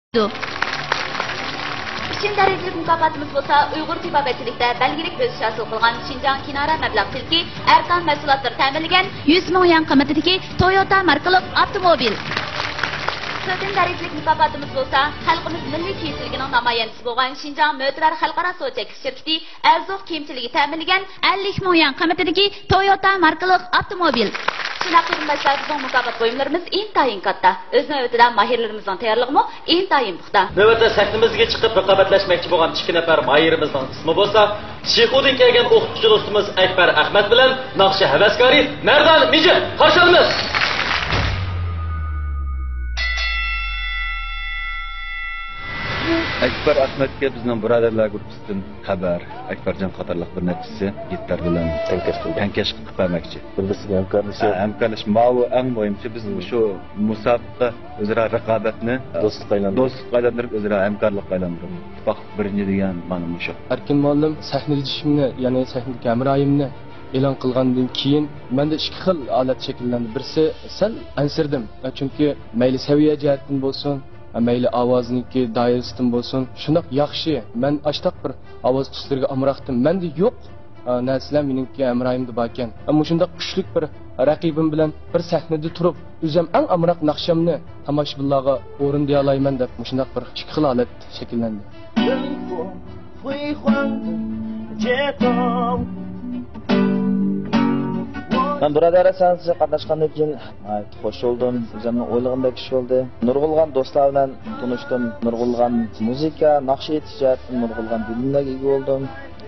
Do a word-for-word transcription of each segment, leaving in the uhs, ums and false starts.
ئۈچىنچى دەرىجىلىك مۇكاپاتىمىز بولسا ئۇيغۇر تېبابەتچىلىكتە بەلگىلىك ئۆسۈش ھاسىل قىلغان شىنجاڭ كىنارە مەبلەغ تىلكى ئەركان مەھسۇلاتلىرى تەمىنلىگەن يۈز مىڭ يۈەن قىممىتىدىكى تويوتا ماركىلىق ئاپتوموبىل. تۆتىنچى دەرىجىلىك مۇكاپاتىمىز بولسا خەلقىمىز مىللىي كېيىكچىلىكىنىڭ نامايەندىسى بولغان شىنجاڭ مۆتىۋەر خەلقئارا سودا چەكلىك شىركىتى ئەلزوق كىيىمچىلىكى تەمىنلىگەن ئەللىك مىڭ يۈەن قىممىتىدىكى تويوتا ماركىلىق ئاپتوموبىل. شۇنداق قېرىنداشلار، بىزنىڭ مۇكاپات بۇيۇملىرىمىز ئىنتايىن كاتتا. ئۆز نۆۋىتىدە ماھىرلىرىمىزنىڭ تەييارلىقىمۇ ئىنتايىن پۇختا. نۆۋەتتە سەھنىمىزگە چىقىپ رىقابەتلەشمەكچى بولغان ئىككى نەپەر ماھىرىمىزنىڭ ئىسمى بولسا، شىخۇدىن كەلگەن ئوقۇتقۇچى دوستىمىز ئەكبەر ئەخمەت بىلەن ناخشا ھەۋەسكارى مەردان مىجىت. قارشى ئالىمىز. ئەكبەر ئەخمەتكە بىزنىڭ بۇرادەرلەر گۇرۇپپىسىدىن خەۋەر، ئەكبەرجان قاتارلىق بىر نەچچىسى گىتار بىلەن تەڭكەش قىلدى. تەڭكەش قىلىپ بەرمەكچى. بىر-بىرسىگە ھەمكارلىشىپ. ھە، ھەمكارلىشىپ. ماۋۇ ئەڭ مۇھىمچى، بىز مم. مۇشۇ مۇسابىقە ئۆزئارا رىقابەتنى، ئە، دوستلۇققا ئايلاندۇرۇپ. دوستلۇققا ئايلاندۇرۇپ، ئۆزئارا ھەمكارلىققا ئايلاندۇرۇپ. مم. ئىتتىپاقلىق بىرىنچى دېگەن مانا مۇشۇ. ئەركىن مۇئەللىم سەھنىلىشىمنى، يەنى سەھنىدىكى ھەمراھىمنى ئېلان قىلغاندىن كېيىن، مەندە ئىككى خىل ھالەت شەكىللەندى. بىرسى سەل ئەنسىرىدىم. چۈنكى مەيلى سەۋىيە جەھەتتىن بولسۇن، مەيلى ئاۋازنىڭكى دائىرىسىدىن بولسۇن، شۇنداق ياخشى. مەن ئاشتاق بىر ئاۋاز تۈسلىرىگە ئامراقتىم. مەندە يوق، ئا، نەرسىلەر مېنىڭكى ھەمراھىمدا باركەن. مۇشۇنداق كۈچلۈك بىر رەقىبىم بىلەن بىر سەھنىدە تۇرۇپ، ئۆزۈم ئەڭ ئامراق ناخشامنى تاماشىبىنلارغا ئورۇندىيالايمەن دەپ، مۇشۇنداق بىر ئىككى خىل ھالەت شەكىللەندى. مەن بۇرادەرلەر سەھنىسىگە قاتناشقاندىن كېيىن ناھايىتى خوش بولدۇم. ئۆزۈمنىڭ ئويلىغىنىدەك ئىش بولدى. نۇرغۇنلىغان دوستلار بىلەن تونۇشتۇم. نۇرغۇنلىغان مۇزىكا، ناخشا ئېيتىش جەھەتتىن نۇرغۇنلىغان بىلىملەرگە ئىگە بولدۇم.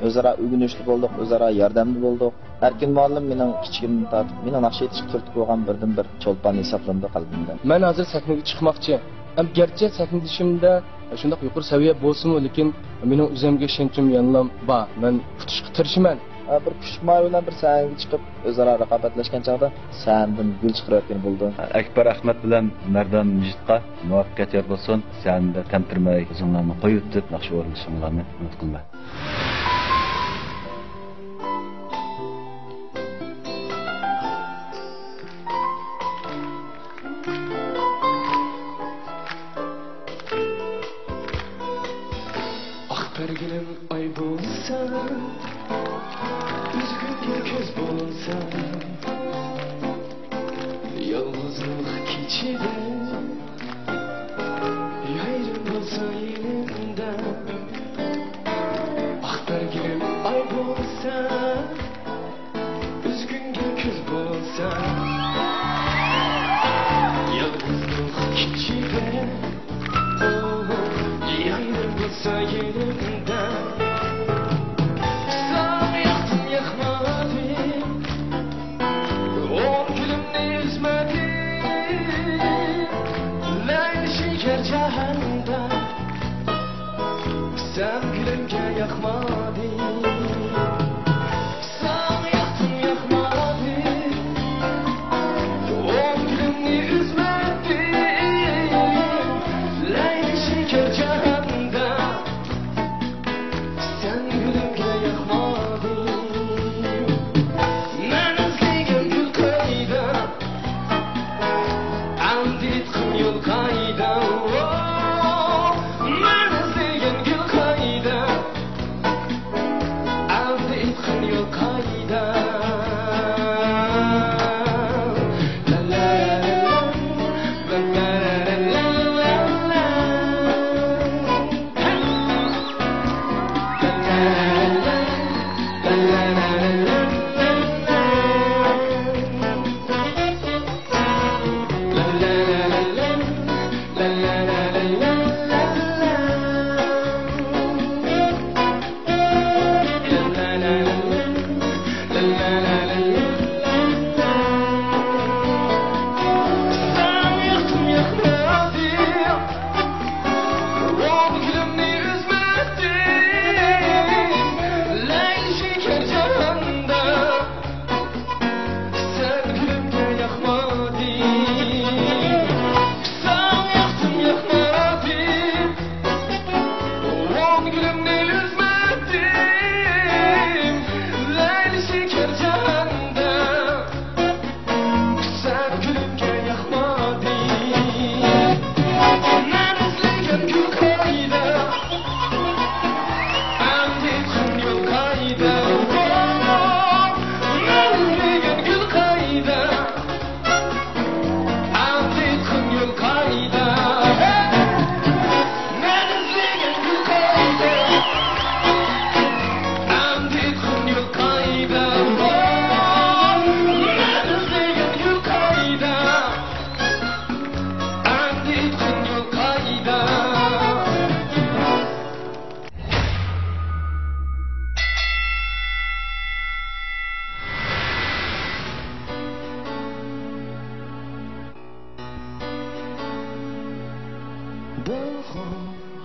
ئۆزئارا ئۆگىنىشتە بولدۇق، ئۆزئارا ياردەمدە بولدۇق. ئەركىن مۇئەللىم مېنىڭ كىچىكىمدىن تارتىپ مېنىڭ ناخشا ئېيتىشقا تۈرتكە بولغان بىردىنبىر چولپان ھېسابلىنىدۇ قەلبىمدە. مەن ھازىر سەھنىگە چىقماقچى. ئەم، گەرچە سەھنىدىشىمدە شۇنداق يۇقىرى سەۋىيە بولسىمۇ، لېكىن مېنىڭ ئۆزۈمگە ئىشەنچىم يەنىلا بار. مەن ئۇتۇشقا تىرىشىمەن. ھە، بىر كۈچ مايى بىلەن بىر سەھنىگە چىقىپ، ئۆزئارا رىقابەتلەشكەن چاغدا سەھنىدىن گۈل چىقىرىۋەتكىلى بولىدۇ. ئەكبەر ئەخمەت بىلەن مەردان مىجىتقا مۇۋەپپەقىيەت يار بولسۇن. سەھنىدە تەمتىرىمەي، ئۆزۈڭلارنى قويۇۋېتىپ، ناخشا ئورۇنلىشىڭلارنى ئۈمىد قىلىمەن. ئاق بەرگىلىم ئاي بولسا، ئۈزگۈم كۆز بولسا، يالغۇزلۇق كېچىدە يايرىم بولسا يېنىمدا. ئاق بەرگىلىم ئاي بولسا، ئۈزگۈڭگە كۈز بولسا، يالغۇزلۇق كېچىدە، يايرىم بولسا يېنىمدا. ساڭا ياقتىم، ياقمادىم، ئون كۈنۈمنى ئۈزمەدىم، لەيلى شېكەر جاھاندا. سەن گۈلۈمگە ياقمادىڭ، ساڭا ياقتىم ياقمادىم، ئون گۈلۈمنى ئۈزمەدىم، لەيلى شېكەر جاھاندا. سەن گۈلۈمگە ياقمادىڭ، مەن ئىزلىگەن گۈل قەيدە؟ ئەمدى ئېيتقىن يول قايدا؟ مەن ئىزدىگەن گۈل قايدا؟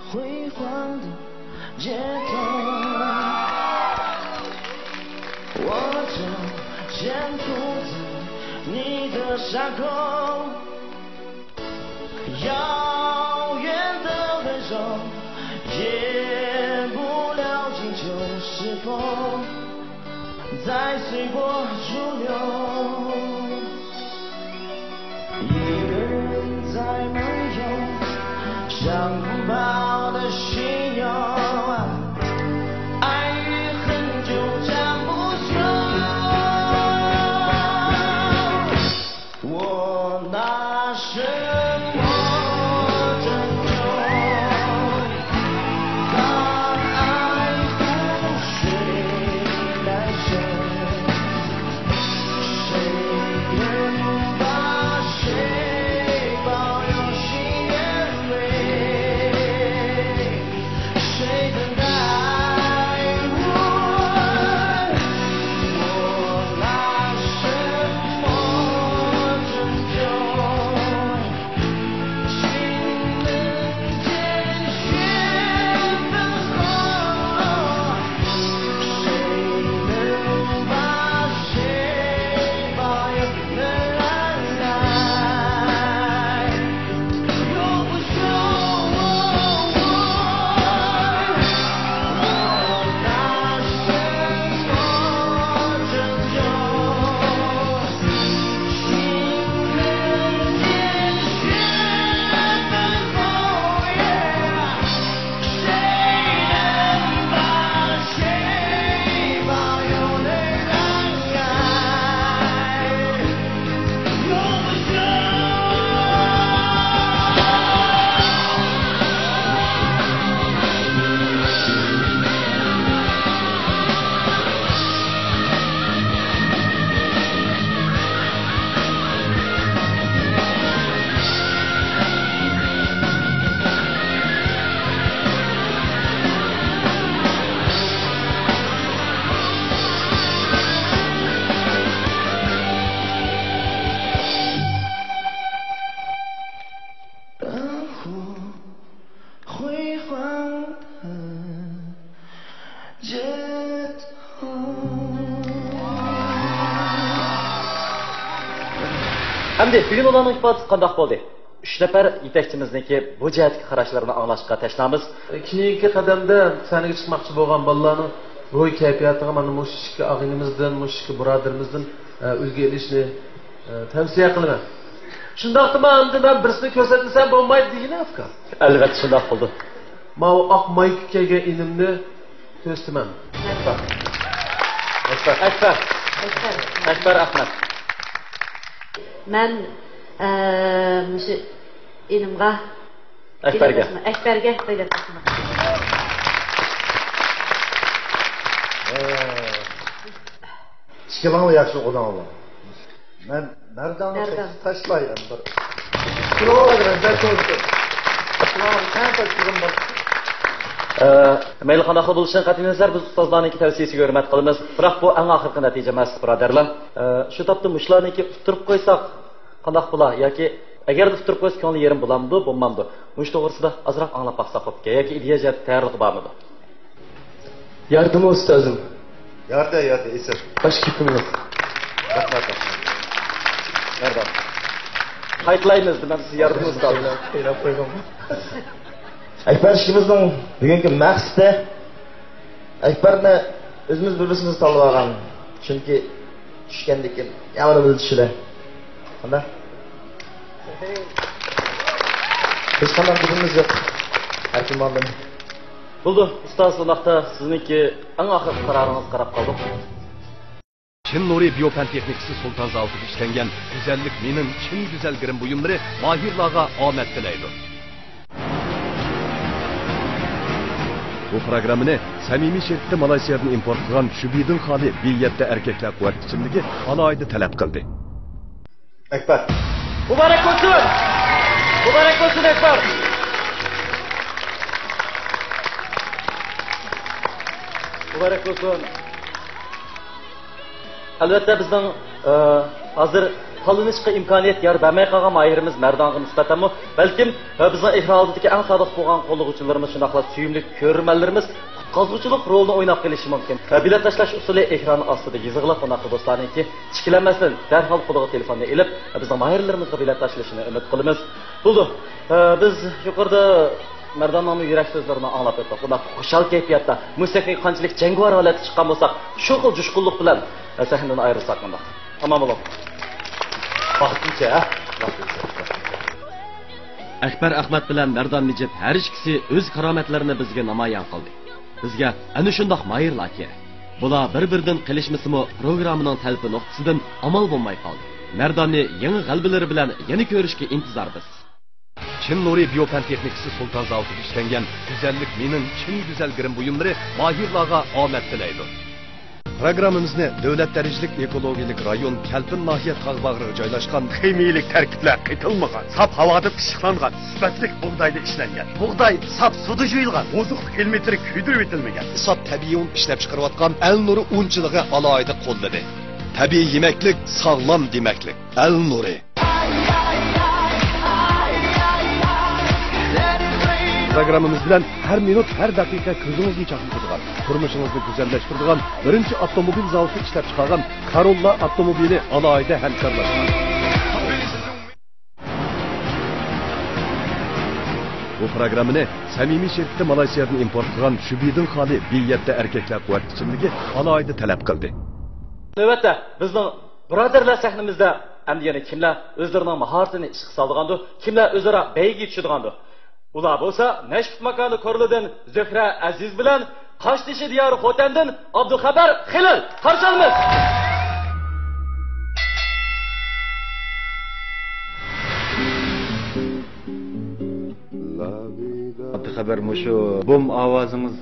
辉煌的街头，我就沿途在你的伤口。遥远的温柔，演不了经久时光。 在随波逐流，一个人在梦游，像风暴的犀牛，爱与恨纠缠不休。我拿什么拯救？ ئەمدى بۈگۈن ئۇلارنىڭ ئىپادىسى قانداق بولدى؟ ئۈچ نەپەر يېتەكچىمىزنىڭكى بۇ جەھەتتىكى قاراشلىرىنى ئاڭلاشقا تەشنامىز. كېيىنكى قەدەمدە سەھنىگە چىقماقچى بولغان بالىلارنىڭ روھىي كەيپىياتىغا مانا مۇشۇ ئىككى ئاغىنىمىزدىن، مۇشۇ ئىككى بۇرادىرىمىزدىن، ئە، ئۈلگە ئېلىشنى، ئە، تەۋسىيە قىلىمەن. شۇنداقتىمۇ ئەمدى مەن بىرسىنى كۆرسەتمىسەم بولمايدۇ دېگىنى ئۇكا؟ ئەلۋەتتە شۇنداق بولىدۇ. ماۋۇ ئاق مايكا كىيگەن ئىنىمنى كۆرسىتىمەن. ئەكبەر. ئەكبەر. ئەكبەر. ئەكبەر ئەخمەت. مەن، ئە، مۇشۇ ئىنىمغا، ئەكبەرگە. ئەكبەرگە بەيلەپ بەرسىڭىز. ئىككىلىڭلار ياخشى ئوقۇدۇڭلار. مەن مەرداننى مەردان. تاشلاي ئەمدى. ئە، مەيلى قانداقلا بولۇشىدىن قەتئىينەزەر، بىز ئۇستازلارنىڭكى تەۋسىيەسىگە ھۆرمەت قىلىمىز. بىراق بۇ ئەڭ ئاخىرقى نەتىجە ئەمەس، بۇرادەرلەر. ئە، شۇ تاپتا مۇشۇلارنىڭكى ئۇتتۇرۇپ قويساق قانداق بولا؟ ياكى ئەگەردە ئۇتتۇرۇپ قويسا كۆڭلى يېرىم بولامدۇ، بولمامدۇ؟ مۇشۇ توغرىسىدا ئازراق ئاڭلاپ باقساق بوپتىكەن. ياكى ئىدىيە جەھەتتە تەييارلىقى بارمىدۇ؟ ياردىمى ئۇستازىم. ياردە، ياردە، ئېسىل. باش كېپىم يوق. رەھمەت، رەھمەت. ياردەم. قايتىلايمىز، دېمەمسىز، ياردىمى ئۇستازىم. قايلاپ قويغانمۇ؟ ئەكبەر ئىككىمىزنىڭ بۈگۈنكى مەقسىتى، ئەكبەرنى ئۆزىمىز بىر-بىرسىمىز تاللىۋالغان. چۈنكى چۈشكەندىن كېيىن يەنە بىر چۈشىدۇ. قانداق؟ بىز قانداق گېپىمىز يوق. ئەركىن مۇئەللىم. بولدى، ئۇستاز، ئۇنداقتا سىزنىڭكى ئەڭ ئاخىرقى قارارىڭىزغا قاراپ قالدۇق. چىن نۇرى بىيو پەن تېخنىكىسى سۇلتان زاۋۇتىدا ئىشلەنگەن گۈزەللىك مېنىڭ چىن گۈزەل گىرىم بۇيۇملىرى ماھىرلارغا ئامەت تىلەيدۇ. بۇ پروگراممىنى سەمىمىي شىركىتى مالايسىيادىن ئىمپورت قىلغان شۈبھىدىن خالىي بى يەتتە ئەركەكلەر قۇۋۋەت ئىچىملىكى ئالاھىدە تەلەپ قىلدى. ئەكبەر. مۇبارەك بولسۇن! مۇبارەك بولسۇن، ئەكبەر! مۇبارەك بولسۇن! ئەلۋەتتە، بىزنىڭ، ئە، ھازىر تاللىنىشقا ئىمكانىيەت يار بەرمەي قالغان ماھىرىمىز مەردانغا نىسبەتەنمۇ، بەلكىم، بىزنىڭ ئېكران ئالدىدىكى ئەڭ سادىق بولغان قوللىغۇچىلىرىمىز، شۇنداقلا سۆيۈملۈك كۆرۈرمەنلىرىمىز قۇتقازغۇچىلىق رولىنى ئويناپ قېلىشى مۇمكىن. بېلەت تاشلاش ئۇسۇلى ئېكران ئاستىدا يېزىقلىق، بۇنداق دوستلارنىڭكى ئىككىلەنمەستىن دەرھال قولىغا تېلېفوننى ئېلىپ، بىزنىڭ ماھىرلىرىمىزغا بېلەت تاشلىشىنى ئۈمىد قىلىمىز. بولدى. بىز يۇقىرىدا مەرداننىڭمۇ يۈرەك سۆزلىرىنى ئاڭلاپ ئۆتتۇق. بۇنداق خۇشال كەيپىياتتا، مۇشۇ سەھنىگە قانچىلىك جەڭگىۋار ھالەتتە چىققان بولساق، شۇ خىل جۇشقۇنلۇق بىلەن، ئە، سەھنىدىن ئايرىلساق مۇنداق. ئامان بولۇڭ. ۋاقتىنچە، ھە؟ ۋاقتىنچە. ئەكبەر ئەخمەت بىلەن مەردان مىجىت ھەر ئىككىسى ئۆز كارامەتلىرىنى بىزگە نامايان قىلدى. بىزگە ئەنە شۇنداق ماھىرلار كېرەك. بۇلار بىر-بىرىدىن قېلىشمىسىمۇ، پروگراممىنىڭ تەلىپى نۇقتىسىدىن ئامال بولماي قالدى. مەرداننى يېڭى غەلىبىلىرى بىلەن يەنە كۆرۈشكە ئىنتىزاردىز. چىن نۇرى بىيو پەن تېخنىكىسى سۇلتان زاۋۇتىدا ئىشلەنگەن گۈزەللىك مېنىڭ چىن گۈزەل گىرىم بۇيۇملىرى ماھىرلارغا ئامەت تىلەيدۇ. پروگراممىمىزنى دۆلەت دەرىجىلىك ئېكولوگىيەلىك رايون كەلپىن ناھىيە تاغ باغرىغا جايلاشقان خىمىيىلىك تەركىبلەر قېتىلمىغان، ساپ ھاۋادا پىششىقلانغان، سۈپەتلىك بۇغدايدا ئىشلەنگەن، بۇغداي ساپ سۇدا يۇيۇلغان، ئوزۇقلۇق ئېلېمېنتلىرى كۆيدۈرۈۋېتىلمىگەن، ساپ تەبىئىي ئۇن ئىشلەپچىقىرىۋاتقان ئەل نۇرى ئۇنچىلىقى ئالاھىدە قوللىدى. تەبىئىي يېمەكلىك، ساغلام دېمەكلىك. ئەل نۇرى. پروگراممىمىز بىلەن ھەر مىنۇت، ھەر دەقىقە كۆزىڭىزنى چاقنىتىدىغان، تۇرمۇشىڭىزنى گۈزەللەشتۈرىدىغان بىرىنچى ئاپتوموبىل زاۋۇتى ئىشلەپچىقارغان كاروللا ئاپتوموبىلى ئالاھىدە ھەمكارلاشقان. بۇ پروگراممىنى سەمىمىي شىركىتى مالايسىيادىن ئىمپورت قىلغان شۈبھىدىن خالىي بى يەتتە ئەركەكلەر قۇۋۋەت ئىچىملىكى ئالاھىدە تەلەپ قىلدى. نۆۋەتتە بىزنىڭ بۇرادەرلەر سەھنىمىزدە. ئەمدى يەنە كىملەر ئۆزلىرىنىڭ ماھارىتىنى ئىشقا سالىدىغاندۇ؟ كىملەر ئۆزئارا بەيگىگە چۈشىدىغاندۇ؟ ئۇلار بولسا نەشپۈت ماكانى كورلىدىن زۆھرە ئەزىز بىلەن، قاشتېشى دىيارى خوتەندىن ئابدۇخەبەر خېلىل. قارشى ئالىمىز. ئابدۇخەبەر، مۇشۇ بوم ئاۋازىڭىز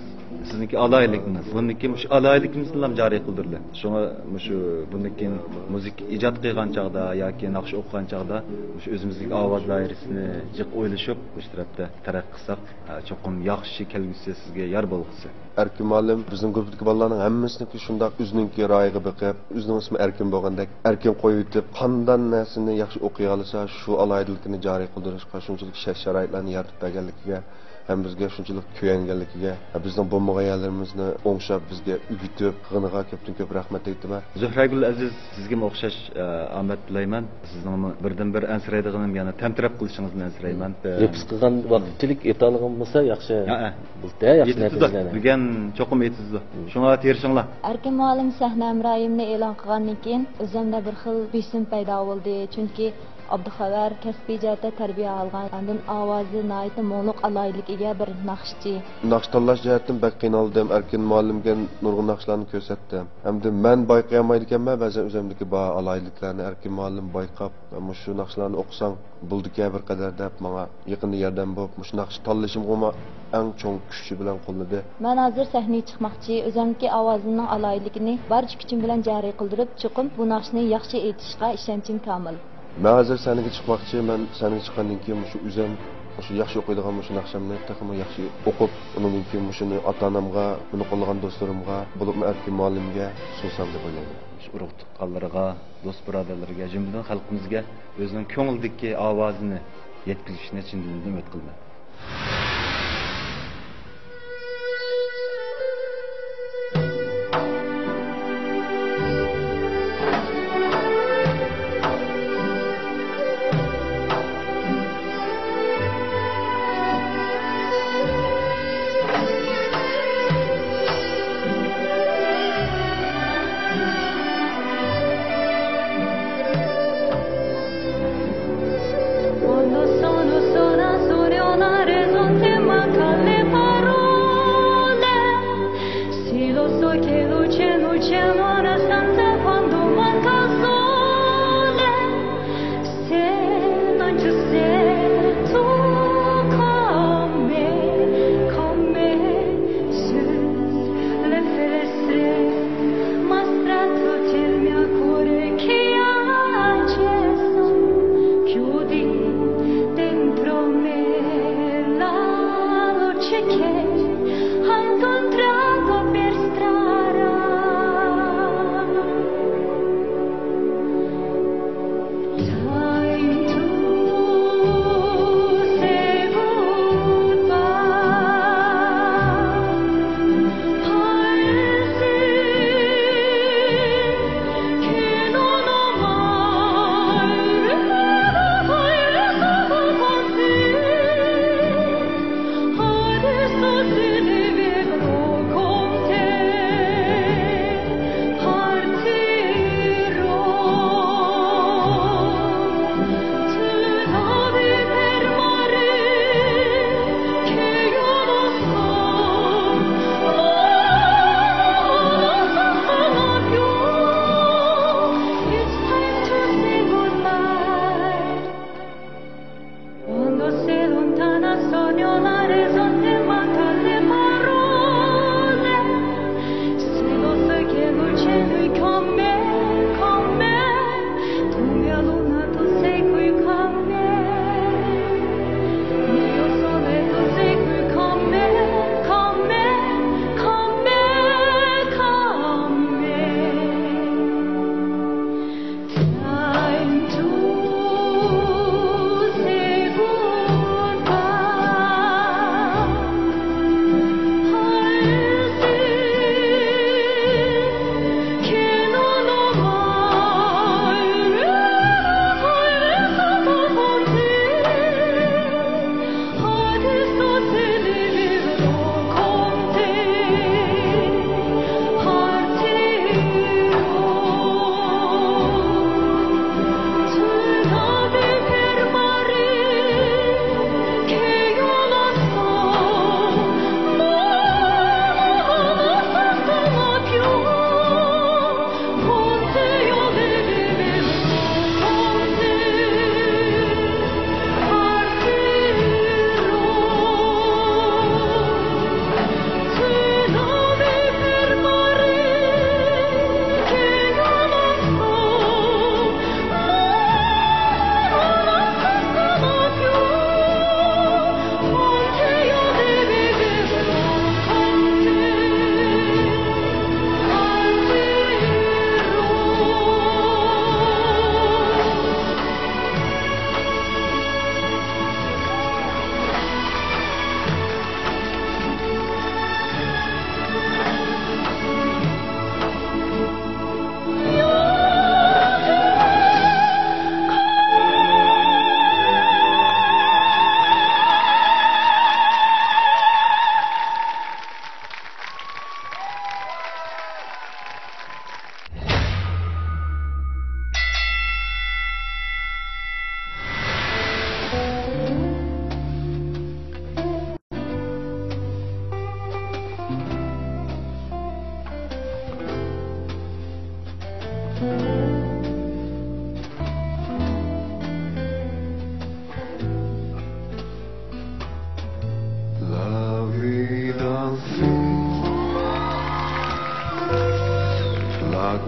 سىزنىڭكى ئالاھىدىلىكىڭىز. بۇندىن كېيىن مۇشۇ ئالاھىدىلىكىمىزنىلا جارى قىلدۇرىلى. شۇڭا مۇشۇ بۇندىن كېيىن مۇزىكا ئىجاد قىلغان چاغدا ياكى ناخشا ئوقۇغان چاغدا مۇشۇ ئۆزىمىزنىڭكى ئاۋاز دائىرىسىنى جىق ئويلىشىپ، مۇشۇ تەرەپتە تەرەققىي قىلساق، چوقۇم ياخشى كەلگۈسى سىزگە يار بولغۇسى. ئەركىن مۇئەللىم بىزنىڭ گۇرۇپپىدىكى بالىلارنىڭ ھەممىسىنىڭكى شۇنداق ئۆزىنىڭكى رايىغا بېقىپ، ئۆزىنىڭ ئىسمى ئەركىن بولغاندەك ئەركىن قويۇۋېتىپ، قانداق نەرسىنى ياخشى ئوقۇيالىسا، شۇ ئالاھىدىلىكىنى جارى قىلدۇرۇشقا شۇنچىلىك شەرت-شارائىتلارنى يارىتىپ بەرگەنلىكىگە ھەم بىزگە شۇنچىلىك كۆيۈنگەنلىكىگە، بىزنىڭ بولمىغان يەرلىرىمىزنى ئوڭشاپ، بىزگە ئۆگىتىپ قىلغىنىغا كۆپتىن كۆپ رەھمەت ئېيتىمەن. زۆھرەگۈل ئەزىز، سىزگىمۇ ئوخشاش، ئە، ئامەت تىلەيمەن. سىزنىڭمۇ بىردىنبىر ئەنسىرەيدىغىنىم يەنە تەمتىرەپ قېلىشىڭىزدىن ئەنسىرەيمەن. ئە، رېپىس قىلغان ۋاقىتچىلىك يېتەلىگەن بولسا ياخشى. ھەئە. بولدى، ياخشى يېتىدۇ. نەتىجىلەرنى. بىلگەن چوقۇم يېتىدۇ. مم. شۇڭا تىرىشىڭلار. ئەركىن مۇئەللىم سەھنە ھەمراھىمنى ئېلان قىلغاندىن كېيىن، ئۆزۈمدە بىر خىل بېسىم پەيدا بولدى. چۈنكى ئابدۇخەۋەر كەسپىي جەھەتتە تەربىيە ئالغان، ئاندىن ئاۋازى ناھايىتى مۇڭلۇق، ئالاھىدىلىككە ئىگە بىر ناخشىچى. ناخشا تاللاش جەھەتتىن بەك قىينالدىم. ئەركىن مۇئەللىمگە نۇرغۇن ناخشىلارنى كۆرسەتتىم. ھەمدە مەن بايقىيالمايدىكەنمەن، بەزەن ئۆزۈمدىكى بار ئالاھىدىلىكلەرنى ئەركىن مۇئەللىم بايقاپ، مۇشۇ ناخشىلارنى ئوقۇساڭ بولىدىكەن بىر قەدەر دەپ، ماڭا يېقىندا ياردەم بولۇپ، مۇشۇ ناخشا تاللىشىمغىمۇ ئەڭ چوڭ كۈچى بىلەن قوللىدى. مەن ھازىر سەھنىگە چىقماقچى، ئۆزۈمنىڭكى ئاۋازىمنىڭ ئالاھىدىلىكىنى بارچە كۈچۈم بىلەن جارى قىلدۇرۇپ، چوقۇم بۇ ناخشىنى ياخشى ئېيتىشقا ئىشەنچىم كامىل. مەن ھازىر سەھنىگە چىقماقچى. مەن سەھنىگە چىققاندىن كېيىن مۇشۇ ئۆزۈم، مۇشۇ ياخشى ئوقۇيدىغان مۇشۇ ناخشامنى تېخىمۇ ياخشى ئوقۇپ، ئۇنىڭدىن كېيىن مۇشۇنى ئاتا-ئانامغا، مېنى قوللىغان دوستلىرىمغا، بولۇپمۇ ئەركىن مۇئەللىمگە سۇنسام دەپ ئويلايمەن. مۇشۇ ئۇرۇق-تۇغقانلىرىغا، دوست-بۇرادەرلىرىگە، جۈملىدىن خەلقىمىزگە ئۆزىنىڭ كۆڭلىدىكى ئاۋازىنى يەتكۈزۈشىنى چىن دىلىمدىن ئۈمىد قىلىمەن.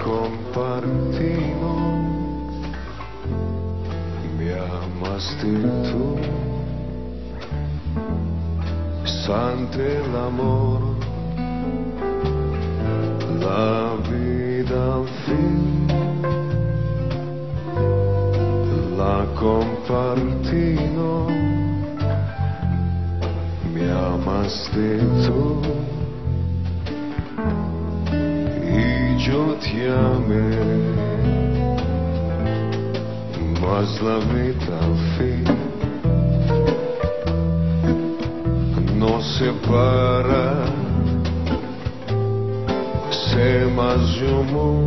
Compartino, mi amaste tu, sante l'amor, la vita al fin, la compartino, mi amaste tu. Y yo te amé, mas la vita al fin nos separa, se mas yo mon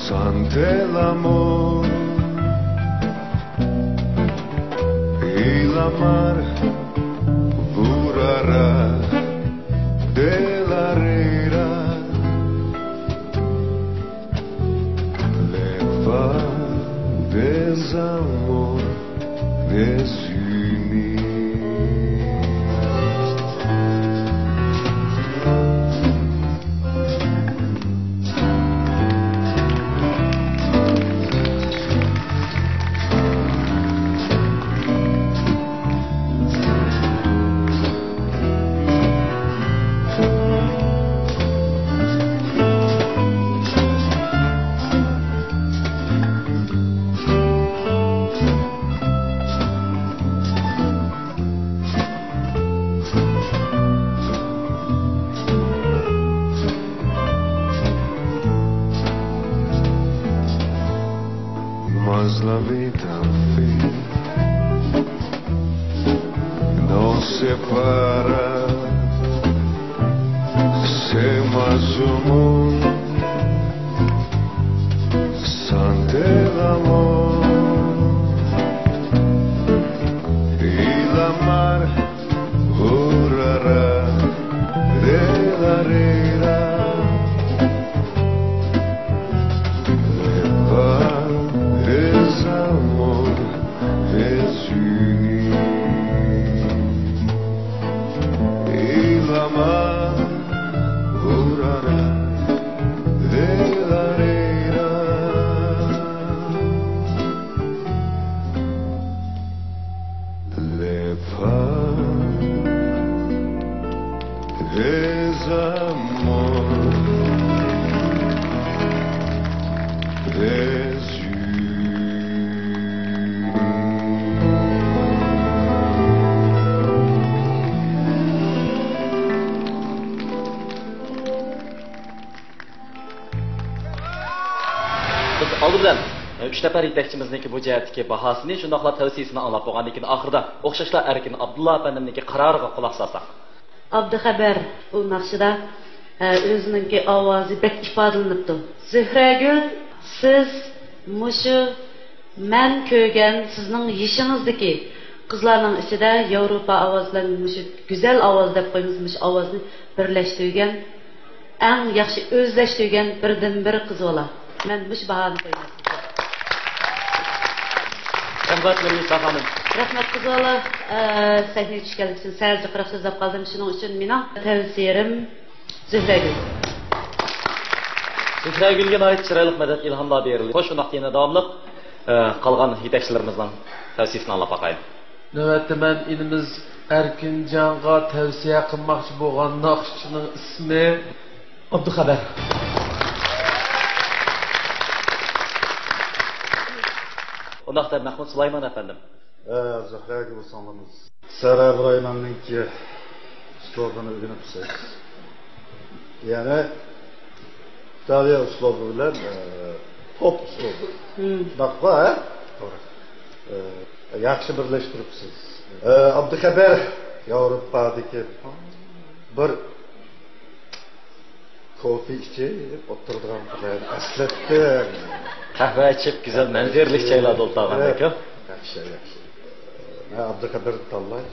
sante l'amor. Y la mar vurarà de la rera, le fa desamor desuni. Mas la vita al fin nos separa, se mas yo mon sante l'amor. Y la mar vurarà de la rera, le fa desamor desuni. Y la mar vurarà de la rera, le fa desamor desuni. بىز ئالدى بىلەن، ئە، ئۈچ نەپەر يېتەكچىمىزنىڭكى بۇ جەھەتتىكى باھاسىنى، شۇنداقلا تەۋسىيەسىنى ئاڭلاپ بولغاندىن كېيىن، ئاخىرىدا ئوخشاشلا ئەركىن ئابدۇللا ئەپەندىمنىڭكى قارارىغا قۇلاق سالساق. ئابدۇخەبەر بۇ ناخشىدا، ئە، ئۆزىنىڭكى ئاۋازى بەك ئىپادىلىنىپتۇ. زۆھرەگۈل، سىز مۇشۇ مەن كۆرگەن سىزنىڭ يېشىڭىزدىكى قىزلارنىڭ ئىچىدە ياۋروپا ئاۋاز بىلەن مۇشۇ گۈزەل ئاۋاز دەپ قويىمىز، مۇشۇ ئاۋازنى بىرلەشتۈرگەن ئەڭ ياخشى ئۆزلەشتۈرگەن بىردىنبىر قىز بالا. مەن مۇشۇ باھانى قويىمەن سىزگە. رەھمەت، لۇئىزا خانىم. رەھمەت، قىز بالا. ئە، سەھنىگە چۈشكەنلىكى ئۈچۈن سەل جىقراق سۆزلەپ قالدىم. شۇنىڭ ئۈچۈن مېنىڭ تەۋسىيەم زۆھرەگۈل. زۆھرەگۈلگە ناھايىتى چىرايلىق مەدەت، ئىلھاملار بېرىلدى. خوش، شۇنداق يەنە داۋاملىق، ئە، قالغان يېتەكچىلىرىمىزنىڭ تەۋسىيەسىنى ئاڭلاپ باقايلى. نۆۋەتتە مەن ئىنىمىز ئەركىنجانغا تەۋسىيە قىلماقچى بولغان ناخشىچىنىڭ ئىسمى ئابدۇخەبەر. ئۇنداقتا مەھمۇد سۇلايمان ئەپەندىم. ئە، زۆھرەگۈل سىڭلىمىز. سەرە ئىبراھىمنىڭكى ئۇسلۇبىنى ئۆگىنىپسىز. يەنى ئىتالىيە ئۇسلۇبى بىلەن، ئە، پوپ ئۇسلۇبى. مم. شۇنداققۇ، ھە؟ توغرا. ئە، ياخشى بىرلەشتۈرۈپسىز. ئە، ئابدۇخەبەر ياۋروپادىكى بىر كوفې ئىچىپ ئولتۇرىدىغان قىزلارنى ئەسلەتتىم. قەھۋە ئىچىپ، گۈزەل مەنزىرىلىك جايلاردا ئولتۇرغاندەك-ھە؟ ياخشى، ياخشى. مەن ئابدۇخەبەرنى تاللاي.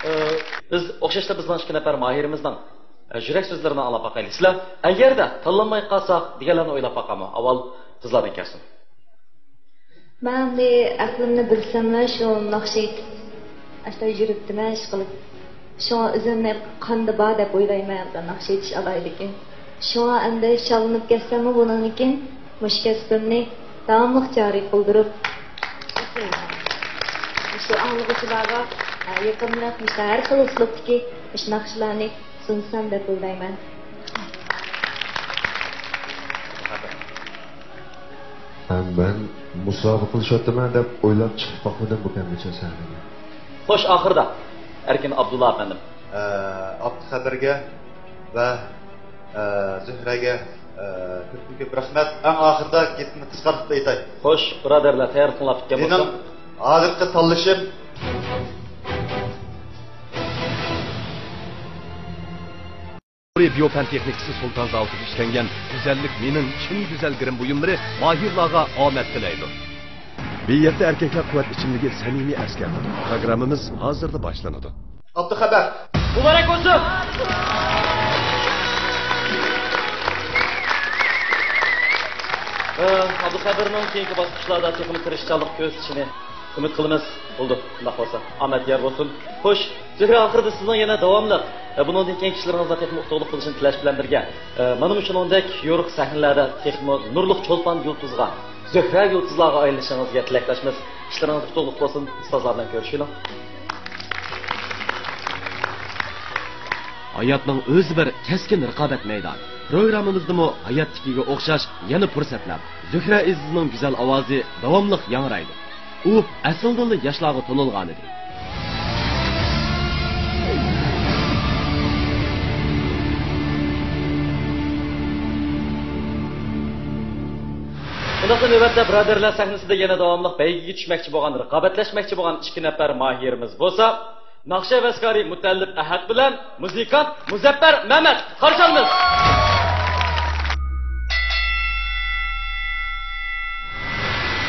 ئى، بىز ئوخشاشلا بىزنىڭ ئىككى نەپەر ماھىرىمىزنىڭ، ئى، يۈرەك سۆزلىرىنى ئاڭلاپ باقايلى. سىلەر ئەگەردە تاللانماي قالساق دېگەنلەرنى ئويلاپ باقامۇ؟ ئاۋۋال قىزلاردىن كەلسۇن. مەن ئەمدى ئەقلىمنى بىلسەملا شۇ ناخشا ئېيتىپ، ئاشۇنداق يۈرۈپتىمەن، ئىشقىلىپ. شۇڭا ئۆزۈمنى قاندا بار دەپ ئويلايمەن، ناخشا ئېيتىش ئالاھىدىلىكىم. شۇڭا ئەمدى شاللىنىپ كەتسەممۇ بۇنىڭدىن كېيىن مۇشۇ كەسپىمنى داۋاملىق جارى قىلدۇرۇپ ئىشلەيمەن. مۇشۇ ئاڭلىغۇچىلارغا، ئە، يېقىملىق، مۇشۇ ھەر خىل ئۇسلۇبتىكى مۇشۇ ناخشىلارنى سۇنسام دەپ ئويلايمەن. ھەم مەن مۇسابىقىلىشىۋاتىمەن دەپ ئويلاپ چىقىپ باقمىدىم بۇ كەمگىچە سەھنىگە. خوش، ئاخىرىدا ئەركىن ئابدۇللا ئەپەندىم. ئە، ئابدۇخەبىرگە ۋە، ئە، زۆھرەگە، ئە، كۆپتىن كۆپ رەھمەت. ئەڭ ئاخىرىدا گېپىمنى قىسقارتىپ ئېيتاي. خوش، بۇرادەرلەر، تەييارلىقىڭلار پۈتكەن بولسا. مېنىڭ ھازىرقى تاللىشىم. بىيو پەن تېخنىكىسى سۇلتان زاۋۇتىدا ئىشلەنگەن گۈزەللىك مېنىڭ چىن گۈزەل گىرىم بۇيۇملىرى ماھىرلارغا ئامەت تىلەيدۇ. بىيەتتە ئەركەكلەر قۇۋۋەت ئىچىملىكى سەمىمىي ئەسكەرتىدۇ. پروگراممىمىز ھازىرلا باشلىنىدۇ. ئابدۇخەبەر. مۇبارەك بولسۇن! ئابدۇخەبىرنىڭ كېيىنكى باسقۇچلاردا تېخىمۇ تىرىشچانلىق كۆرسىتىشىنى ئۈمىد قىلىمىز. بولدى، شۇنداق بولسا ئامەت يار بولسۇن. خوش، زۆھرە، ئاخىرىدا سىزنىڭ يەنە داۋاملىق، ئە، بۇنىڭدىن كېيىنكى ئىشلىرىڭىزدا تېخىمۇ ئۇتۇقلۇق بولۇشىنى تىلەش بىلەن بىرگە، ئە، مانا مۇشۇنىڭدەك يورۇق سەھنىلەردە تېخىمۇ نۇرلۇق چولپان يۇلتۇزغا، زۆھرە يۇلتۇزلارغا ئايلىنىشىڭىزغا تىلەكداشمىز. ئىشلىرىڭىز ئۇتۇقلۇق بولسۇن. ئۇستازلار بىلەن كۆرۈشۈۋېلىڭ. ھاياتنىڭ ئۆزى بىر كەسكىن رىقابەت مەيدانى. پروگراممىمىزدىمۇ ھاياتتىكىگە ئوخشاش يەنە پۇرسەتلەر. زۆھرە ئېزىزنىڭ گۈزەل ئاۋازى داۋاملىق ياڭرايدۇ. ئۇ ئەسلىدىنلا ياشلارغا تونۇلغانىدى. ئۇنداقتا نۆۋەتتە بۇرادەرلەر سەھنىسىدە يەنە داۋاملىق بەيگىگە چۈشمەكچى بولغان، رىقابەتلەشمەكچى بولغان ئىككى نەپەر ماھىرىمىز بولسا، ناخشا ھەۋەسكارى مۇتەللىپ ئەھەت بىلەن مۇزىكانت مۇزەپپەر مەمەت. قارشى ئالىمىز.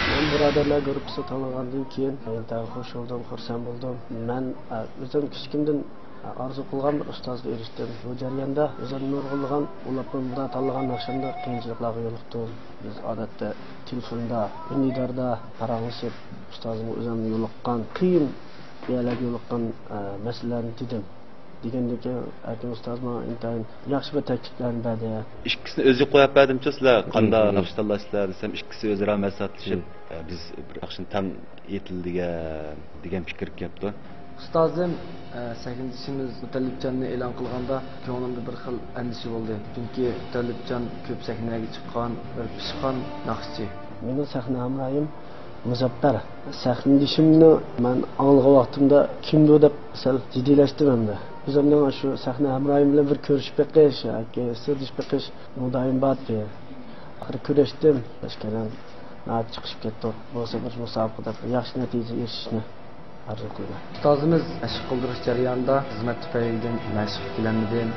مەن بۇرادەرلەر گۇرۇپپىسىغا تاللانغاندىن كېيىن ئىنتايىن خوش بولدۇم، خۇرسەن بولدۇم. مەن، ئە، ئۆزۈم كىچىكىمدىن، ئە، ئارزۇ قىلغان بىر ئۇستازغا ئېرىشتىم. بۇ جەرياندا ئۆزۈم نۇرغۇنلىغان ئۇلاپ بۇلدا تاللىغان ناخشامدا قىيىنچىلىقلارغا يولۇقتۇم. بىز ئادەتتە تېلېفوندا، ئۈندىداردا پاراڭلىشىپ، ئۇستازىمغا ئۆزۈم يولۇققان قىيىن يەرلەرگە يولۇققان، ئە، مەسىلىلەرنى دېدىم. دېگەندىن كېيىن ئەركىن ئۇستاز ماڭا ئىنتايىن ياخشى بىر تەكلىپلەرنى بەردى. ئىككىسىنى ئۆزى قويۇپ بەردىمچۇ سىلەر؟ مم، قانداق مم. ناخشا تاللايسىلەر دېسەم، ئىككىسى ئۆزئارا مەسلىھەتلىشىپ، مم. ئە، بىز بىر ياخشى تەڭ ئېيتىلدىگە دېگەن پىكىر كەپتۇ. ئۇستازىم، ئە، سەھنىدىشىمىز مۇتەللىپجاننى ئېلان قىلغاندا كۆڭلۈمدە بىر خىل ئەندىشە بولدى. چۈنكى مۇتەللىپجان كۆپ سەھنىلەرگە چىققان بىر پىشقان ناخشىچى. مېنىڭ سەھنە ھەمراھىم مۇزەپپەر. سەھنىدىشىمنى مەن ئاڭلىغان ۋاقتىمدا كىمدۇ دەپ سەل جىددىيلەشتىم ئەمدى. ئۆزۈمنىڭ شۇ سەھنە ھەمراھىم بىلەن بىر كۆرۈشۈپ بېقىش ياكى سىردىشىپ بېقىش مۇدايىم بارتى. ئاخىرى كۆرۈشتۈم. ئىككىيلەن ناھايىتى چىقىشىپ كەتتۇق. بولسا بىر مۇسابىقىدە بىر ياخشى نەتىجە ئېرىشىشنى ئارزۇ قىلىمەن. ئۇستازىمىز مەشىق قىلدۇرۇش جەريانىدا خىزمەت تۈپەيلىدىن مەشىقكە كېلەلمىدىم.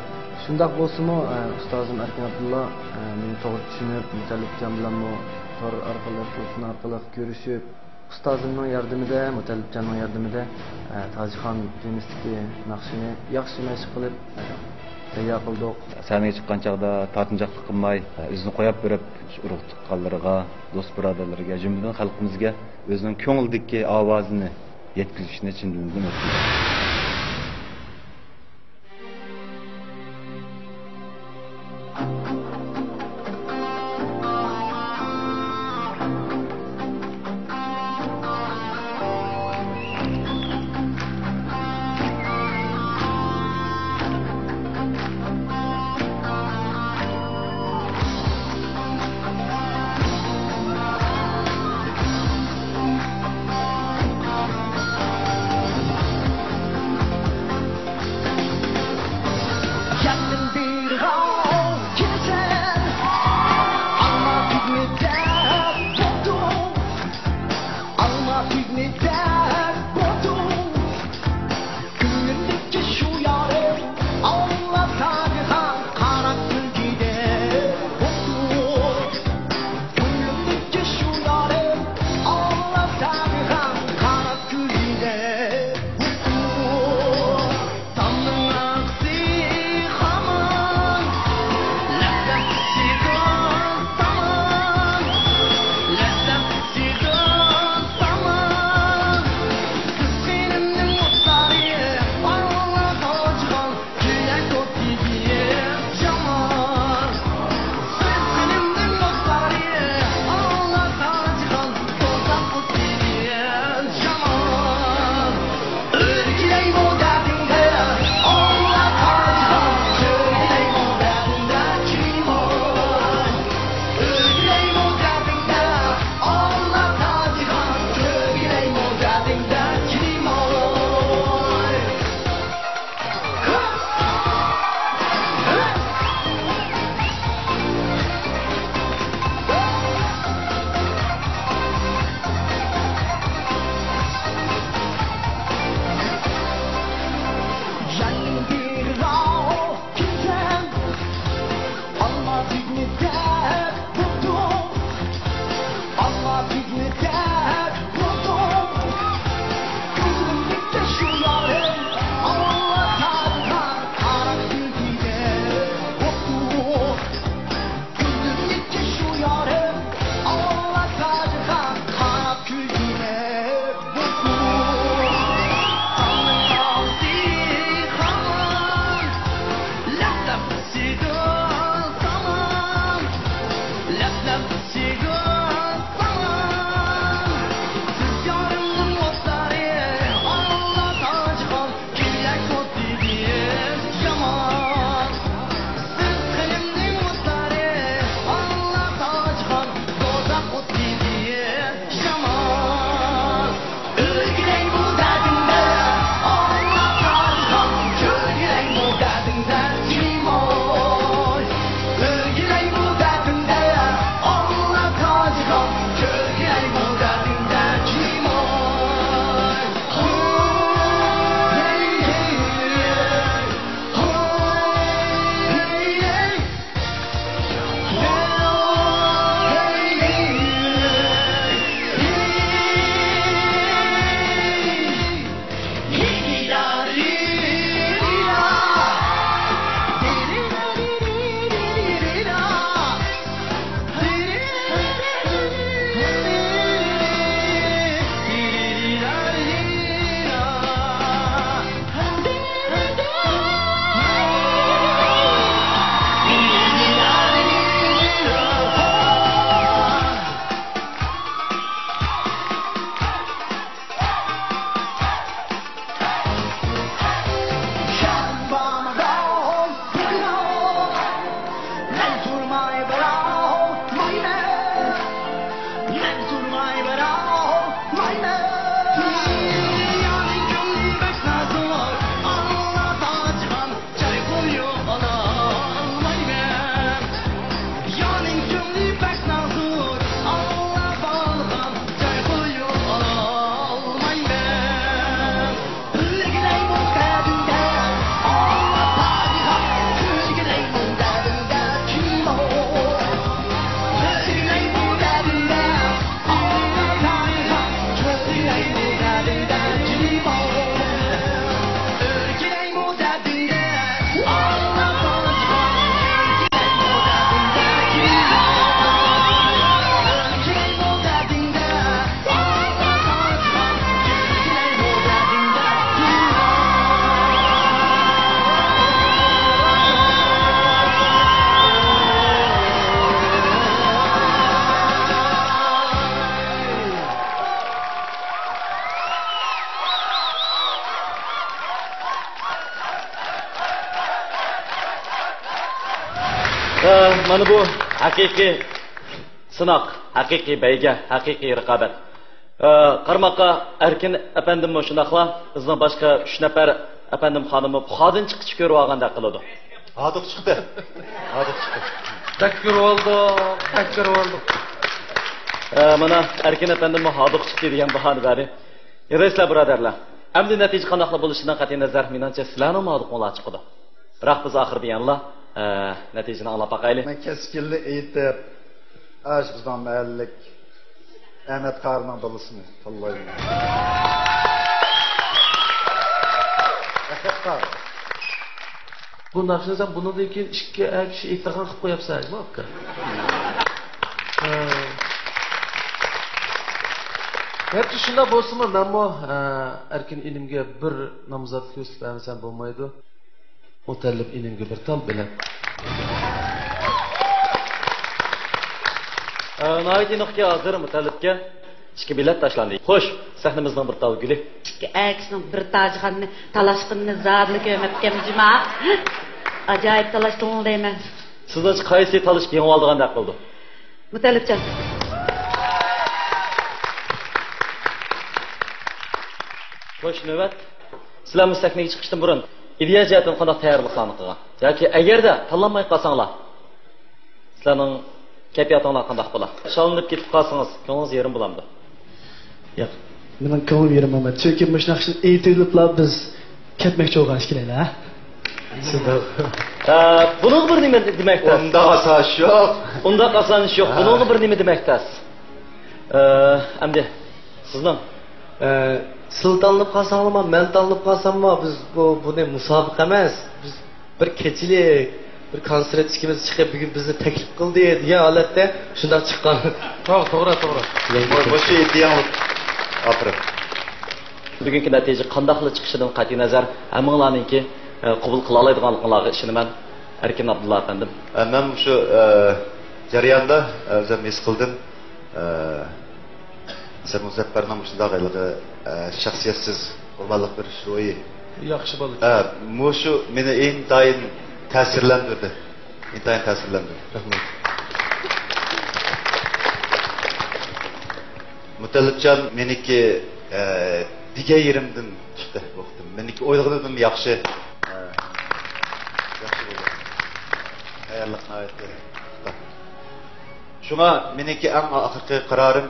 شۇنداق بولسىمۇ، ئە، ئۇستازىم ئەركىن ئابدۇللا، ئە، مېنى توغرا چۈشىنىپ، مۇتەللىپجان بىلەنمۇ تور ئارقىلىق، تېلېفون ئارقىلىق كۆرۈشۈپ، ئۇستازىمنىڭ ياردىمىدە، مۇتەللىپجاننىڭ ياردىمىدە، ئە، تاجىخان تېمىسىدىكى ناخشىنى ياخشى مەشىق قىلىپ، ئە، تەييار قىلدۇق. سەھنىگە چىققان چاغدا تارتىنچاقلىق قىلماي، ئە، ئۆزىنى قويۇپ بېرىپ، شۇ ئۇرۇق تۇغقانلىرىغا، دوست بۇرادەرلىرىگە، جۈملىدىن خەلقىمىزگە ئۆزىنىڭ كۆڭلىدىكى ئاۋازىنى يەتكۈزۈشنى چىن دىلىمدىن ئۈمىد قىلىمەن. مانا بۇ ھەقىقىي سىناق، ھەقىقىي بەيگە، ھەقىقىي رىقابەت. ئە، قارىماققا ئەركىن ئەپەندىممۇ شۇنداقلا بىزنىڭ باشقا ئۈچ نەپەر ئەپەندىم خانىممۇ پۇخادىن چىققىچە كۆرۈۋالغاندەك قىلىدۇ. ھاردۇق چىقتى. ھاردۇق چىقتى. بەك كۆرۈۋالدۇق، بەك كۆرۈۋالدۇق. ئە، مانا ئەركىن ئەپەندىممۇ ھاردۇق چىقتى دېگەن باھانى بەردى. يارايسىلەر بۇرادەرلەر. ئەمدى نەتىجە قانداقلا بولۇشىدىن قەتئىينەزەر، مېنىڭچە سىلەرنىڭ ھاردۇقۇڭلار چىقىدۇ. بىراق بىز ئاخىرىدا يەنىلا، ئە، نەتىجىنى ئاڭلاپ باقايلى. مەن كەسكىنلا ئېيتىپ، ئاش بىزنىڭ مەھەللىلىك ئەمەت قارىنىڭ بالىسىنى تاللايمەن. ئەمەت قارى. بۇ ناخشىنى سەن بۇنىڭدىن كېيىن ئىككى ئەر كىشى ئېيتىدىغان قىلىپ قوياپسەن، ھەجمۇ ئاكا. ھە. گەرچە شۇنداق بولسىمۇ، مەنمۇ، ھە، ئەركىن ئىنىمگە بىر نامزات كۆرسىتىپ بەرمىسەم بولمايدۇ. مۇتەللىپ ئىنىمگە بىر تال بېلەت. ئە، ناھايىتى ئېنىقكى، ھازىر مۇتەللىپكە ئىككى بېلەت تاشلاندى. خوش، سەھنىمىزنىڭ بىر تال گۈلى. ئىككى ئەر كىشىنىڭ بىر تاجخاننى تالاشقىنىنى زادىلا كۆرمەپتىكەنمەن جۇما. ئاجايىپ تالاشتىڭلار دەيمەن. سىزنىڭچە قايسى تالىشىپ يېڭىۋالىدىغاندەك قىلىدۇ؟ مۇتەللىپجان. خوش، نۆۋەت. سىلەرمۇ سەھنىگە چىقىشتىن بۇرۇن ئىدىيە جەھەتتىن قانداق تەييارلىقلارنى قىلغان؟ ياكى ئەگەردە تاللانماي قالساڭلار، سىلەرنىڭ كەيپىياتىڭلار قانداق بولا؟ شاللىنىپ كېتىپ قالسىڭىز، كۆڭلىڭىز يېرىم بولامدۇ؟ ياق، مېنىڭ كۆڭلۈم يېرىم بولمايدۇ. چۈنكى مۇشۇ ناخشىنى ئېيتىۋېلىپلا بىز كەتمەكچى بولغان ئىكەنلەر، ھە؟ ئە، بۇنىڭغا بىر نېمە دېمەك تەس. ئۇنداق ئاسان ئىش يوق. ئۇنداق ئاسان ئىش يوق. ھە. بۇنىڭغا بىر نېمە دېمەك تەس. ئە، ئەمدى سىزنىڭ. ئە، سىلەر تاللىنىپ قالساڭلارمۇ، مەن تاللىنىپ قالساممۇ، بىز بۇ، بۇنى مۇسابىقە ئەمەس. بىز بىر كېچىلىك، بىر كونسېرت ئىككىمىز چىقىپ، بۈگۈن بىزنى تەكلىپ قىلدى دېگەن ھالەتتە شۇنداق چىققان. توغرا، توغرا، توغرا. مۇ-، مۇشۇ ئىدىيەڭلىك. ئاپىرىن. بۈگۈنكى نەتىجە قانداقلا چىقىشىدىن قەتئىينەزەر، ھەممىڭلارنىڭكى، ئە، قوبۇل قىلالايدىغانلىقىڭلارغا ئىشىنىمەن. ئەركىن ئابدۇللا ئەپەندىم. ئە، مەن مۇشۇ، ئە، جەرياندا، ئە، ئۆزۈم ھېس قىلدىم. ئە، سەن مۇزەپپەرنىڭ مۇشۇنداق ھېلىقى، ئە، شەخسىيەتسىز قۇربانلىق بېرىش روھى. ياخشى بالا. ئە، مۇشۇ مېنى ئىنتايىن تەسىرلەندۈردى. ئىنتايىن تەسىرلەندۈردى. رەھمەت. مۇتەللىپجان مېنىڭكى، ئە، دېگەن يېرىمدىن چىقتى بۇ قېتىم. مېنىڭكى ئويلىغىنىمدىن ياخشى. ئە، ياخشى بولدى. تەييارلىق ناھايىتى پۇختا. شۇڭا مېنىڭكى ئەڭ ئاخىرقى قارارىم.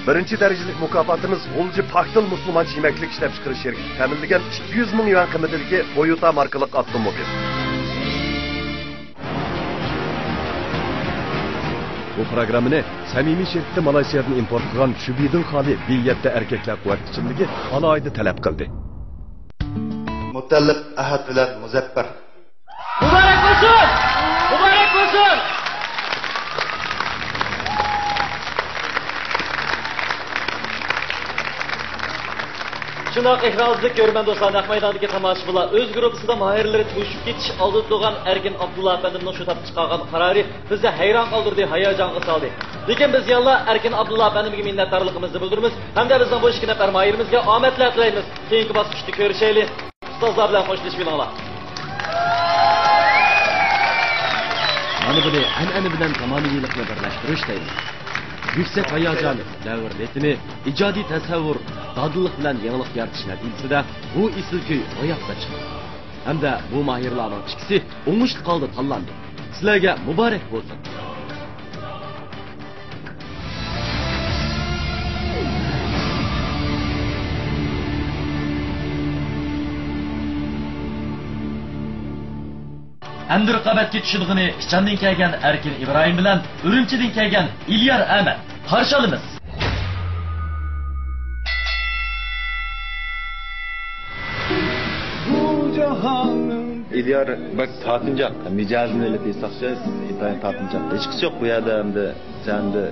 بىرىنچى دەرىجىلىك مۇكاپاتىمىز غۇلجا پاكتىل مۇسۇلمانچە يېمەكلىك ئىشلەپچىقىرىش شىركىتى تەمىنلىگەن ئىككى يۈز مىڭ يۈەن قىممىتىدىكى تويوتا ماركىلىق ئاپتوموبىل. بۇ پروگراممىنى سەمىمىي شىركىتى مالايسىيادىن ئىمپورت قىلغان شۈبھىدىن خالىي بى يەتتە ئەركەكلەر قۇۋۋەت ئىچىملىكى ئالاھىدە تەلەپ قىلدى. مۇتەللىپ ئەھەت بىلەن مۇزەپپەر. مۇبارەك بولسۇن! مۇبارەك بولسۇن! شۇنداق ئېكرانىمىزدىكى كۆرۈرمەن دوستلار، نەق مەيداندىكى تاماشىبىنلار ئۆز گۇرۇپپىسىدا ماھىرلىرى توشۇپ كېتىش ئالدىدا تۇرغان ئەركىن ئابدۇللا ئەپەندىمنىڭ شۇ تاپتا چىقارغان قارارى بىزنى ھەيران قالدۇردى، ھاياجانغا سالدى. لېكىن بىز يەنىلا ئەركىن ئابدۇللا ئەپەندىمگە مىننەتدارلىقىمىزنى بىلدۈرىمىز ھەمدە بىزنىڭ بۇ ئىككى نەپەر ماھىرىمىزگە ئامەتلەر تىلەيمىز. كېيىنكى باسقۇچتا كۆرۈشەيلى. ئۇستازلار بىلەن خوشلىشىۋېلىڭلار. مانا بۇنى ئەنئەنە بىلەن زامانىۋىلىقنى بىرلەشتۈرۈش دەيمىز. يۈكسەك ھاياجان، دەۋر رىتىمى، ئىجادىي تەسەۋۋۇر، دادىللىق بىلەن يېڭىلىق يارىتىش نەتىجىسىدە بۇ ئېسىل كۈي روياپقا چىقتى. ھەمدە بۇ ماھىرلارنىڭ ئىككىسى ئوڭۇشلۇق ھالدا تاللاندى. سىلەرگە مۇبارەك بولسۇن! ئەمدى رىقابەتكە چۈشىدىغىنى ئىچاندىن كەلگەن ئەركىن ئىبراھىم بىلەن ئۈرۈمچىدىن كەلگەن ئېلىيار ئەمەت. قارشى ئالىمىز! ئېلىيار بەك تارتىنچاق، مىجەزىنى ئېلىپ ئېيتساقچە، ئىنتايىن تارتىنچاق. ھېچقىسى يوق بۇ يەردە ئەمدى سەندە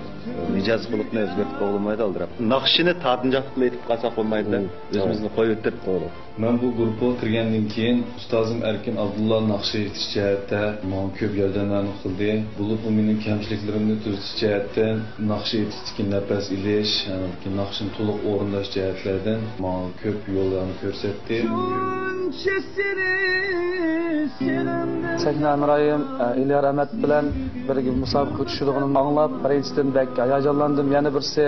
مىجەز خۇلقنى ئۆزگەرتىپ بولمايدۇ ئالدىراپ. ناخشىنى تارتىنچاقلىق بىلەن ئېيتىپ قالساق بولمايدۇ-دە، مم، ئۆزىمىزنى توغرا. قويۇۋېتىپ. توغرا. مەن بۇ گۇرۇپپىغا كىرگەندىن كېيىن ئۇستازىم ئەركىن ئابدۇللا ناخشا ئېيتىش جەھەتتە ماڭا كۆپ ياردەملەرنى قىلدى. بولۇپمۇ مېنىڭ كەمچىلىكلىرىمنى تۈزىتىش جەھەتتىن، ناخشا ئېيتىشتىكى نەپەس ئېلىش، ناخشىنى تولۇق ئورۇنداش جەھەتلەردىن ماڭا كۆپ يوللارنى كۆرسەتتى. سەھنە ھەمراھىم، ئە، ئېلىيار ئەمەت بىلەن بىرگە مۇسابىقىگە چۈشىدىغىنىمنى ئاڭلاپ، بىرىنچىدىن، بەك ھاياجانلاندىم. يەنە بىرسى،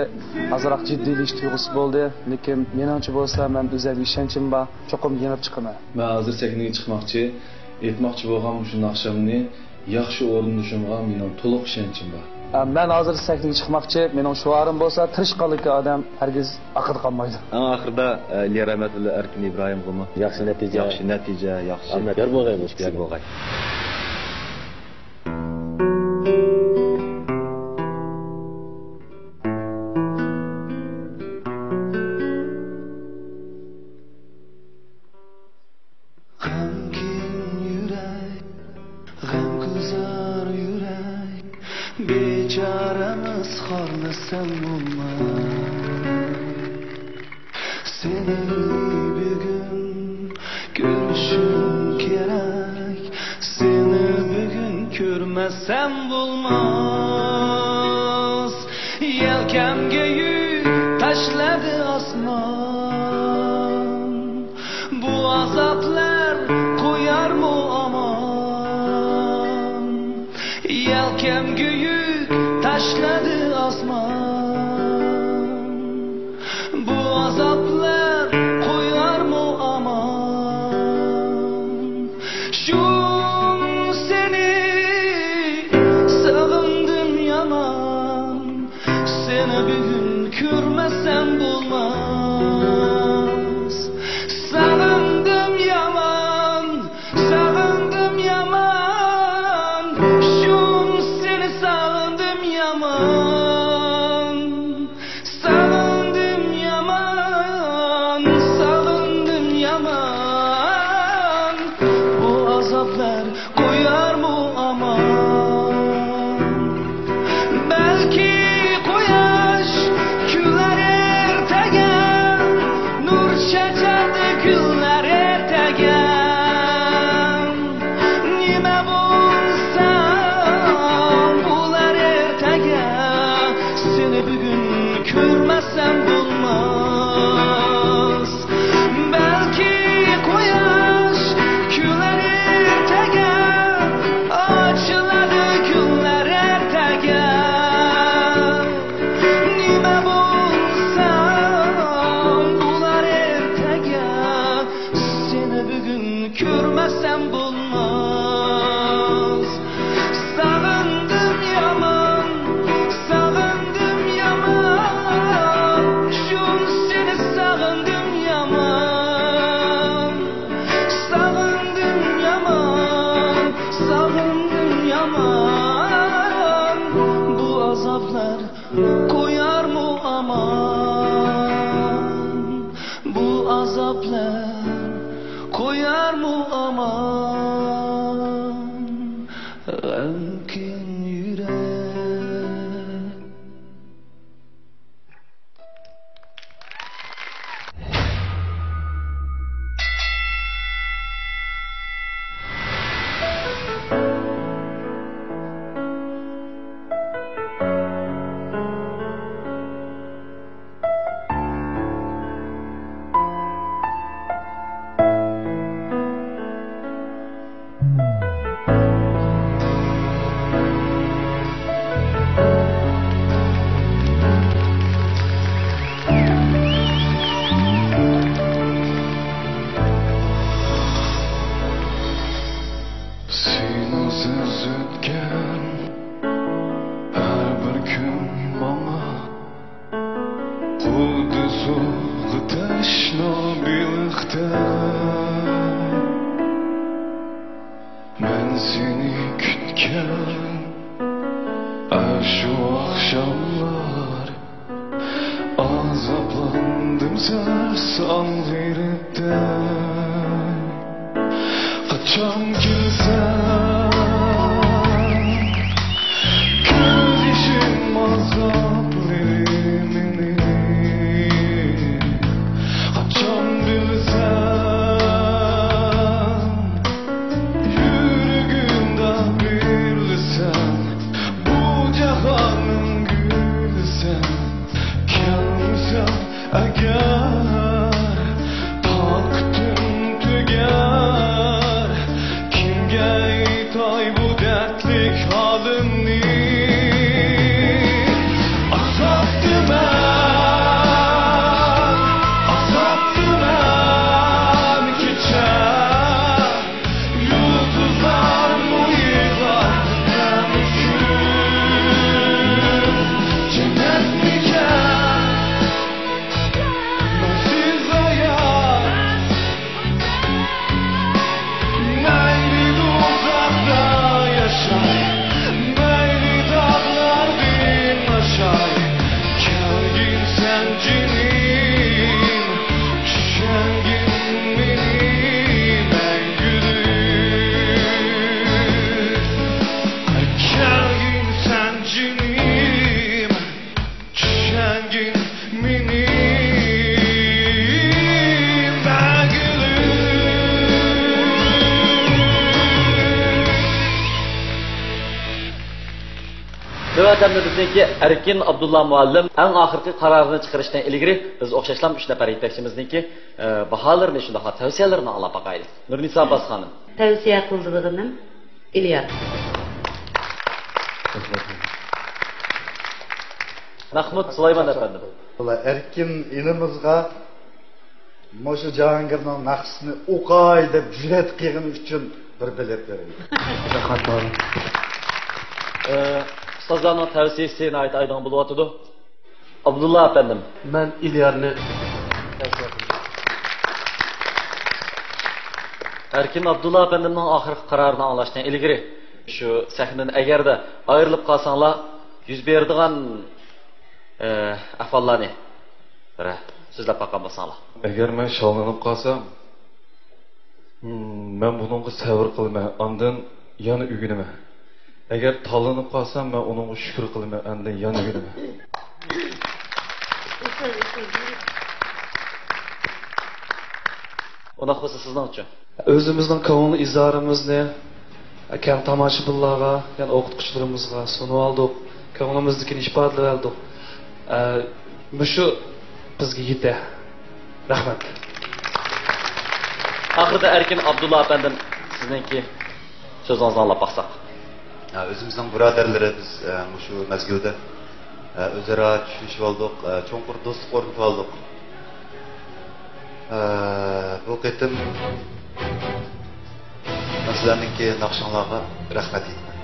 ئازراق جىددىيلىشىش تۇيغۇسى بولدى. لېكىن مېنىڭچە بولسا، مەن ئۆزۈمگە ئىشەنچىم بار. چوقۇم يېڭىپ چىقىمەن. مەن ھازىر سەھنىگە چىقماقچى. ئېيتماقچى بولغان مۇشۇ ناخشامنى ياخشى ئورۇندىشىمغا مېنىڭ تولۇق ئىشەنچىم بار. ئە، مەن ھازىر سەھنىگە چىقماقچى. مېنىڭ شوئارىم بولسا، تىرىشقانلىقى ئادەم ھەرگىز ئارقىدا قالمايدۇ. ئەڭ ئاخىرىدا، ئە، ئېلىيار ئەمەت بىلەن ئەركىن ئىبراھىمغىمۇ ياخشى نەتىجە. ياخشى نەتىجە، ياخشى. ئەمەت، يار بولغاي، مۇشۇ يار بولغاي. غەمكىن يۈرەك، غەمگۇزار يۈرەك، بىچارىمىز خارلىساڭ بولماس. سېنى بۈگۈن كۆرۈشۈم كېرەك، سېنى بۈگۈن كۆرمەسەم بولماس. يەلكەمگە يۈك تاشلىدى ئاسمان، بۇ ئازابلار قويارمۇ ئامان؟ يەلكەمگە يۈك تاشلىدى ئاسمان، بۇ ئازابلار قويارمۇ ئامان؟ شۇڭ سېنى سېغىندىم يامان، سېنى بۈگۈن كۆرمەسەم بولماس. سېغىندىم يامان، سېغىندىم يامان، شۇڭ سېنى سېغىندىم يامان. سېغىندىم يامان، سېغىندىم يامان، بۇ ئازابلار قويارمۇ ئامان؟ بەلكى قۇياش كۈلەر ئەتىگەن، نۇر چاچار گۈللەر ئەتىگەن. نېمە بولسا بولار ئەتىگەن، سېنى بۈگۈن كۆرمەسەم بولماس. بەلكى قۇياش كۈلەر ئەتىگەن، ئاچىلىدۇ گۈللەر ئەتىگەن. نېمە بولسا بولار ئەتىگەن، سېنى بۈگۈن كۆرمەسەم بولماس. سېغىندىم يامان، سېغىندىم يامان، شۇڭ سېنى سېغىندىم يامان. سېغىندىم يامان، سېغىندىم يامان، بۇ ئازابلار قويارمۇ ئامان؟ بۇ ئازابلار قويارمۇ ئامان؟ غەمكىن يۈرەك. سېنىڭسىز ئۆتكەن ھەر بىر كۈن ماڭا خۇددى سۇغا تەشنا بېلىقتەك. مەن سېنى كۈتكەن ئاشۇ ئاخشاملار، ئازابلاندىم سەرسان غېرىبتەك. قاچان كۈلسەڭ، كۆز يېشىم ئازابلىرى مېنىڭ. قاچان بىلسەم، يۈرىكىمدە بىرلىسەن، بۇ جاھاننىڭ گۈلىسەن. كەلمىسەڭ ئەگەر، تاقىتىم تۈگەر. كىمگە ئېيتاي بۇ دەردلىك ھالىمنى؟ ئازابتىمەن، ئازابتىمەن كېچە. يۇلتۇزلارمۇ يىغلار مەن ئۈچۈن. جەننەتمىكەن مەنسىز ھايات؟ مەيلى دوزاختا ياشاي، مەيلى داغلاردىن ئاشاي. كەلگىن سەن جېنىم، چۈشەنگىن مېنى مەڭگۈلۈك. كەلگىن سەن جېنىم، چۈشەنگىن مېنى مەڭگۈلۈك. نۆۋەتتە بىزنىڭكى ئەركىن ئابدۇللا مۇئەللىم ئەڭ ئاخىرقى قارارنى چىقىرىشتىن ئىلگىرى، بىز ئوخشاشلا ئۈچ نەپەر يېتەكچىمىزنىڭكى، ئە، باھالىرىنى، شۇنداقلا تەۋسىيەلىرىنى ئاڭلاپ باقايلى. نۇرنىسا ئابباسخانىم. تەۋسىيە قىلىدىغىنىم ئىلياس. مەخمۇت سۇلايمان ئەپەندىم. ئەركىن ئىنىمىزغا مۇشۇ جاھانگىرنىڭ ناخشىسىنى ئوقاي دەپ جۈرئەت قىلغىنى ئۈچۈن بىر بېلەت بېرەيلى. ئە، ئۇستازلارنىڭ تەۋسىيىسى ناھايىتى ئايدىڭ بولۇۋاتىدۇ. ئابدۇللا ئەپەندىم. مەن ئىليارنى. ئەركىن ئابدۇللا ئەپەندىمنىڭ ئاخىرقى قارارىنى ئاڭلاشتىن ئىلگىرى، شۇ سەھنىدىن ئەگەردە ئايرىلىپ قالساڭلار، يۈز بېرىدىغان، ئە، ئەھۋاللارنى بىر سۆزلەپ باققان بولساڭلار. ئەگەر مەن شاللىنىپ قالسام، مم، مەن بۇنىڭغا سەۋر قىلىمەن، ئاندىن يەنە ئۆگىنىمەن. ئەگەر تاللىنىپ قالسام، مەن ئۇنىڭغا شۈكۈر قىلىمەن، ئاندىن يەنە ئۆگىنىمەن. ئۇنداق بولسا سىزنىڭچۇ؟ ئۆزىمىزنىڭ كۆڭۈل ئىزھارىمىزنى كەڭ تاماشىبىنلارغا، يەنە ئوقۇتقۇچىلىرىمىزغا سۇنۇۋالدۇق، كۆڭلىمىزدىكىنى ئىپادىلىۋالدۇق. ئە، مۇشۇ بىزگە يېتە. رەھمەت. ئاخىرىدا ئەركىن ئابدۇللا ئەپەندىم، سىزنىڭكى سۆزىڭىزنى ئاڭلاپ باقساق. ئە، ئۆزىمىزنىڭ بۇرادەرلىرى بىز، ئە، مۇشۇ مەزگىلدە، ئە، ئۆزئارا چۈشىنىشىۋالدۇق، ئە، چوڭقۇر دوستلۇق ئورنىتىۋالدۇق. ئە، بۇ قېتىم مەن سىلەرنىڭكى ناخشاڭلارغا رەھمەت ئېيتىمەن.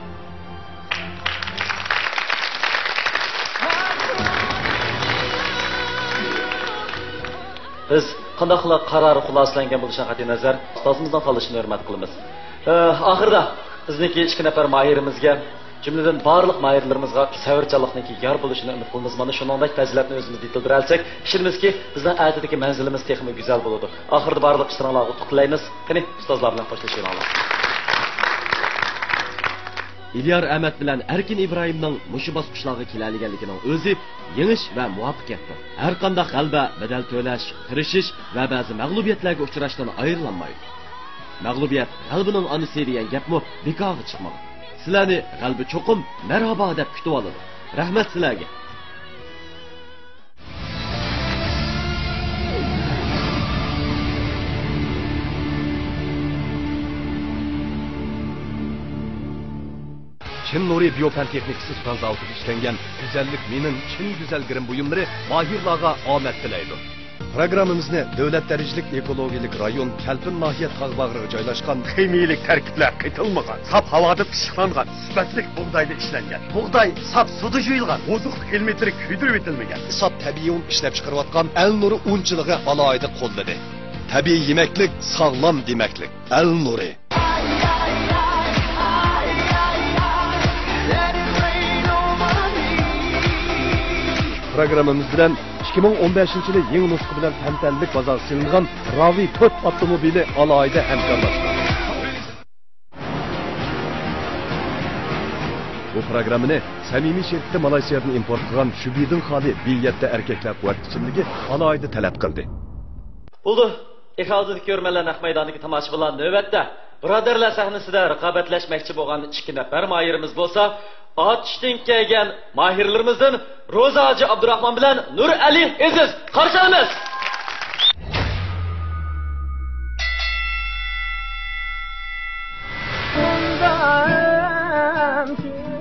بىز قانداقلا قارار خۇلاسىلەنگەن بولۇشىدىن قەتئىينەزەر، ئۇستازىمىزنىڭ تاللىشىنى ھۆرمەت قىلىمىز. ئە، ئاخىرىدا بىزنىڭكى ئىككى نەپەر ماھىرىمىزگە، جۈملىدىن بارلىق ماھىرلىرىمىزغا سەۋرچانلىقنىڭكى يار بولۇشىنى ئۈمىد قىلىمىز. مانا شۇنىڭدەك پەزىلەتنى ئۆزىمىزدە يېتىلدۈرەلىسەك، ئىشىنىمىزكى، بىزنىڭ ئەتىدىكى مەنزىلىمىز تېخىمۇ گۈزەل بولىدۇ. ئاخىرىدا بارلىق ئىشلىرىڭلارغا ئۇتۇق تىلەيمىز. قېنى، ئۇستازلار بىلەن خوشلىشىۋېلىڭلار. ئىليار ئەمەت بىلەن ئەركىن ئىبراھىمنىڭ مۇشۇ باسقۇچلارغا كېلەلىگەنلىكىنىڭ ئۆزى يېڭىش ۋە مۇۋەپپەقىيەتتۇر. ھەرقانداق غەلىبە بەدەل تۆلەش، تىرىشىش ۋە بەزى مەغلۇبىيەتلەرگە ئۇچراشتىن ئايرىلالمايدۇ. مەغلۇبىيەت غەلىبىنىڭ ئانىسى دېگەن گەپمۇ بىكارغا چىقمىغان. سىلەرنى غەلىبە چوقۇم مەرھابا دەپ كۈتۈۋالىدۇ. رەھمەت سىلەرگە! چىن نۇرى بىيو پەن تېخنىكىسى ئۇستام زاۋۇتىدا ئىشلەنگەن گۈزەللىك مېنىڭ چىن گۈزەل گىرىم بۇيۇملىرى ماھىرلارغا ئومەك تىلەيدۇ. پروگراممىمىزنى دۆلەت دەرىجىلىك ئېكولوگىيەلىك رايون كەلپىن ناھىيە تاغ باغرىغا جايلاشقان خىمىيەلىك تەركىبلەر قېتىلمىغان، ساپ ھاۋادا پىششىقلانغان، سۈپەتلىك بۇغدايدا ئىشلەنگەن. بۇغداي ساپ سۇدا يۇيۇلغان، ئوزۇقلۇق ئېلېمېنتلىرى كۆيدۈرۈۋېتىلمىگەن. ساپ تەبىئىي ئۇن ئىشلەپچىقىرىۋاتقان ئەلنۇرى ئۇنچىلىقى ئالاھىدە قوللىدى. تەبىئىي يېمەكلىك، ساغلام دېمەكلىك. ئەلنۇرى. پروگراممىمىز بىلەن ئىككى مىڭ ئون بەشىنچى يىلى يېڭى نۇسخا بىلەن تەنتەنىلىك بازارغا سېلىنغان راۋى تۆت ئاپتوموبىلى ئالاھىدە ھەمكارلاشقان. پروگراممىنى سەمىمىي شىركىتى مالايسىيادىن ئىمپورت قىلغان شۈبھىدىن خالىي ۋى يەتتە ئەركەكلەر قۇۋۋەت ئىچىملىكى ئالاھىدە تەلەپ قىلدى. بولدى. ئېكران ئالدىدىكى كۆرۈرمەنلەر، نەق مەيداندىكى تاماشىبىنلار، نۆۋەتتە بۇرادەرلەر سەھنىسىدە رىقابەتلەشمەكچى بولغان ئىككى نەپەر ماھىرىمىز بولسا، ئاتۇشتىن كەلگەن ماھىرلىرىمىزدىن روزا ھاجى ئابدۇراخمان بىلەن نۇرئەلى ئېزىز، قارشى ئالىمىز.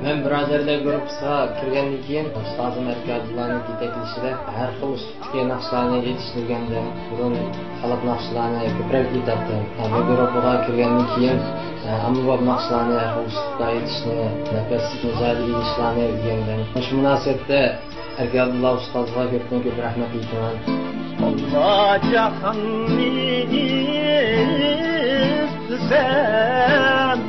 مەن بۇرادەرلەر گۇرۇپپىسىغا كىرگەندىن كېيىن، ئۇستازىم ئەركە ئابدۇللانىڭ يېتەكلىشىدە ھەر خىل ئۇسلۇبتىكى ناخشىلارنى ئېيتىشنى ئۆگەندىم. بۇرۇن خالاب ناخشىلارنى كۆپرەك ئېيتاتتىم. بۇ گۇرۇپپىغا كىرگەندىن كېيىن، ئاممىباب ناخشىلارنى ھەر خىل ئۇسلۇبتا ئېيتىشنى، نەپەسلىك مىجەزى ئېيتىشلارنى ئۆگەندىم. مۇشۇ مۇناسىۋەتتە ئەركە ئابدۇللا ئۇستازغا كۆپتىن كۆپ رەھمەت ئېيتىمەن. ئاللا جاھاننى ئىزدىسەم.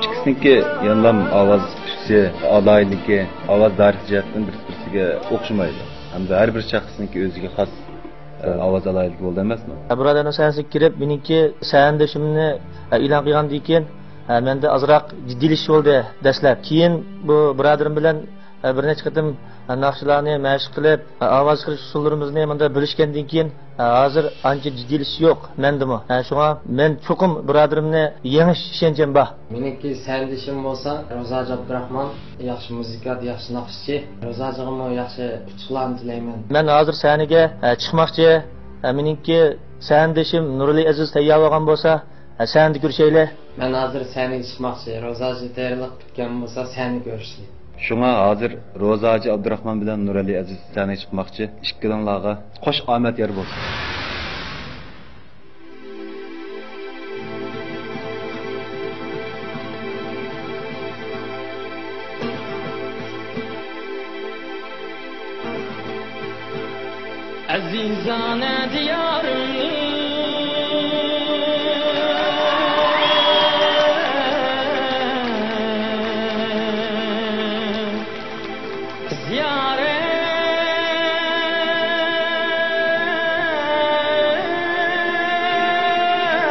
ئىككىسىنىڭكى يەنىلا ئاۋاز تۈسى، ئالاھىدىلىكى، ئاۋاز دائىرىسى جەھەتتىن بىرسى-بىرسىگە ئوخشىمايدۇ. ھەمدە ھەر بىر شەخسنىڭكى ئۆزىگە خاس، ئە، ئاۋاز ئالاھىدىلىكى بولىدۇ ئەمەسمۇ؟ بۇرادەرنىڭ سەھنىسىگە كىرىپ، مېنىڭكى سەھنىدىشىمنى، ئە، ئېلان قىلغاندىن كېيىن، ئە، مەندە ئازراق جىددىيلىشىش بولدى دەسلەپ. كېيىن بۇ بۇرادىرىم بىلەن، ئە، بىر نەچچە قېتىم، ئە، ناخشىلارنى مەشىق قىلىپ، ئە، ئاۋاز چىقىرىش ئۇسۇللىرىمىزنى مۇنداق بۆلۈشكەندىن كېيىن، ئە، ھازىر ئانچە جىددىيلىشىش يوق مەندىمۇ. ئە، شۇڭا مەن چوقۇم بۇرادىرىمنى يېڭىش ئىشەنچىم بار. مېنىڭكى سەھنىدىشىم بولسا روزا ھاجى ئابدۇراخمان، ياخشى مۇزىكانت، ياخشى ناخشىچى. روزا ھاجىغىمۇ ياخشى ئۇتۇقلارنى تىلەيمەن. مەن ھازىر سەھنىگە، ئە، چىقماقچى. ئە، مېنىڭكى سەھنىدىشىم نۇرئەلى ئەزىز تەييار بولغان بولسا، ئە، سەھنىدە كۆرۈشەيلى. مەن ھازىر سەھنىگە چىقماقچى. روزا ھاجى تەييارلىق پۈتكەن بولسا، سەھنىگە كۆرۈشەيلى. شۇڭا ھازىر روزا ھاجى ئابدۇراخمان بىلەن نۇرئەلى ئەزىز سەھنىگە چىقماقچى. ئىككىلىڭلارغا خوش ئامەت يار بولسۇن. ئەزىزانە دىيارىمنى،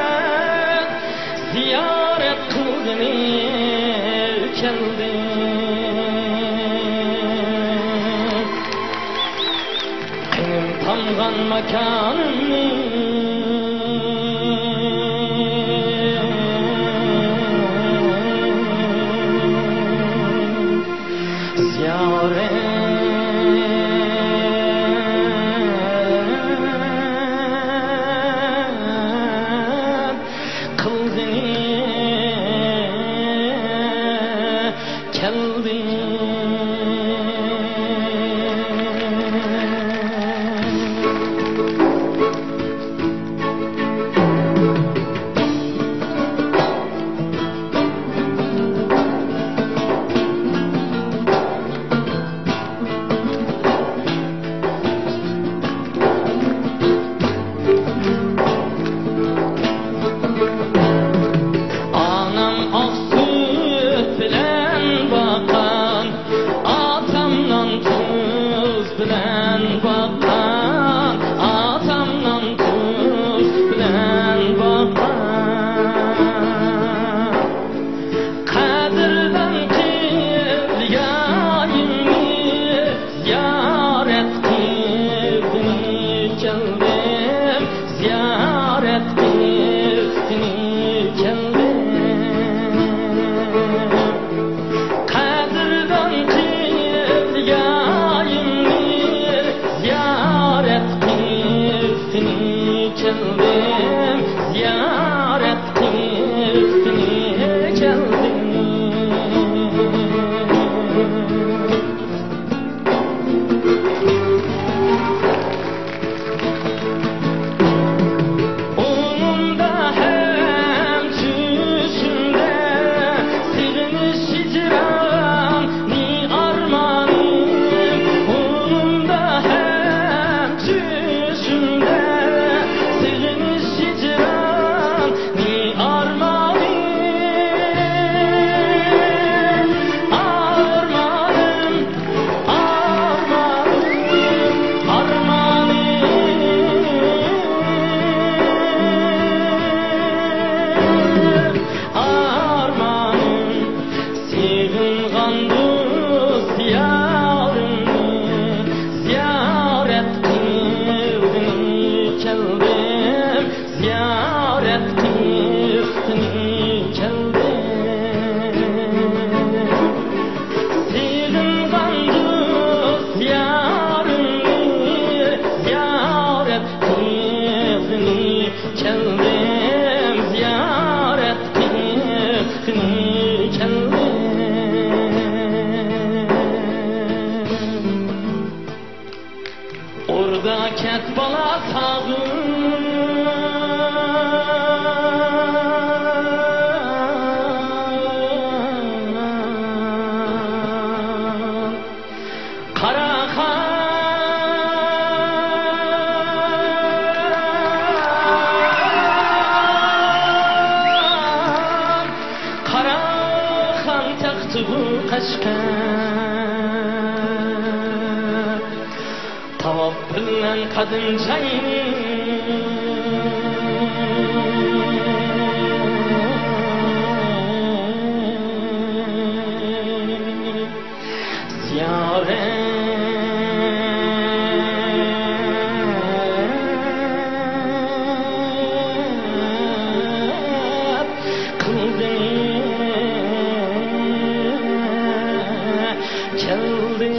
زىيارەت، زىيارەت قىلغىلى كەلدىم. قېنىم تامغان ماكانىمنى زىيارەت قىلغىلى كەلدىم. ئانام ئاق سۈت بىلەن باقار. سۇ قەشقەر، تاۋاپ بىلەن قەدىم جاينى. زىيارەت قىلدى، كەلدى.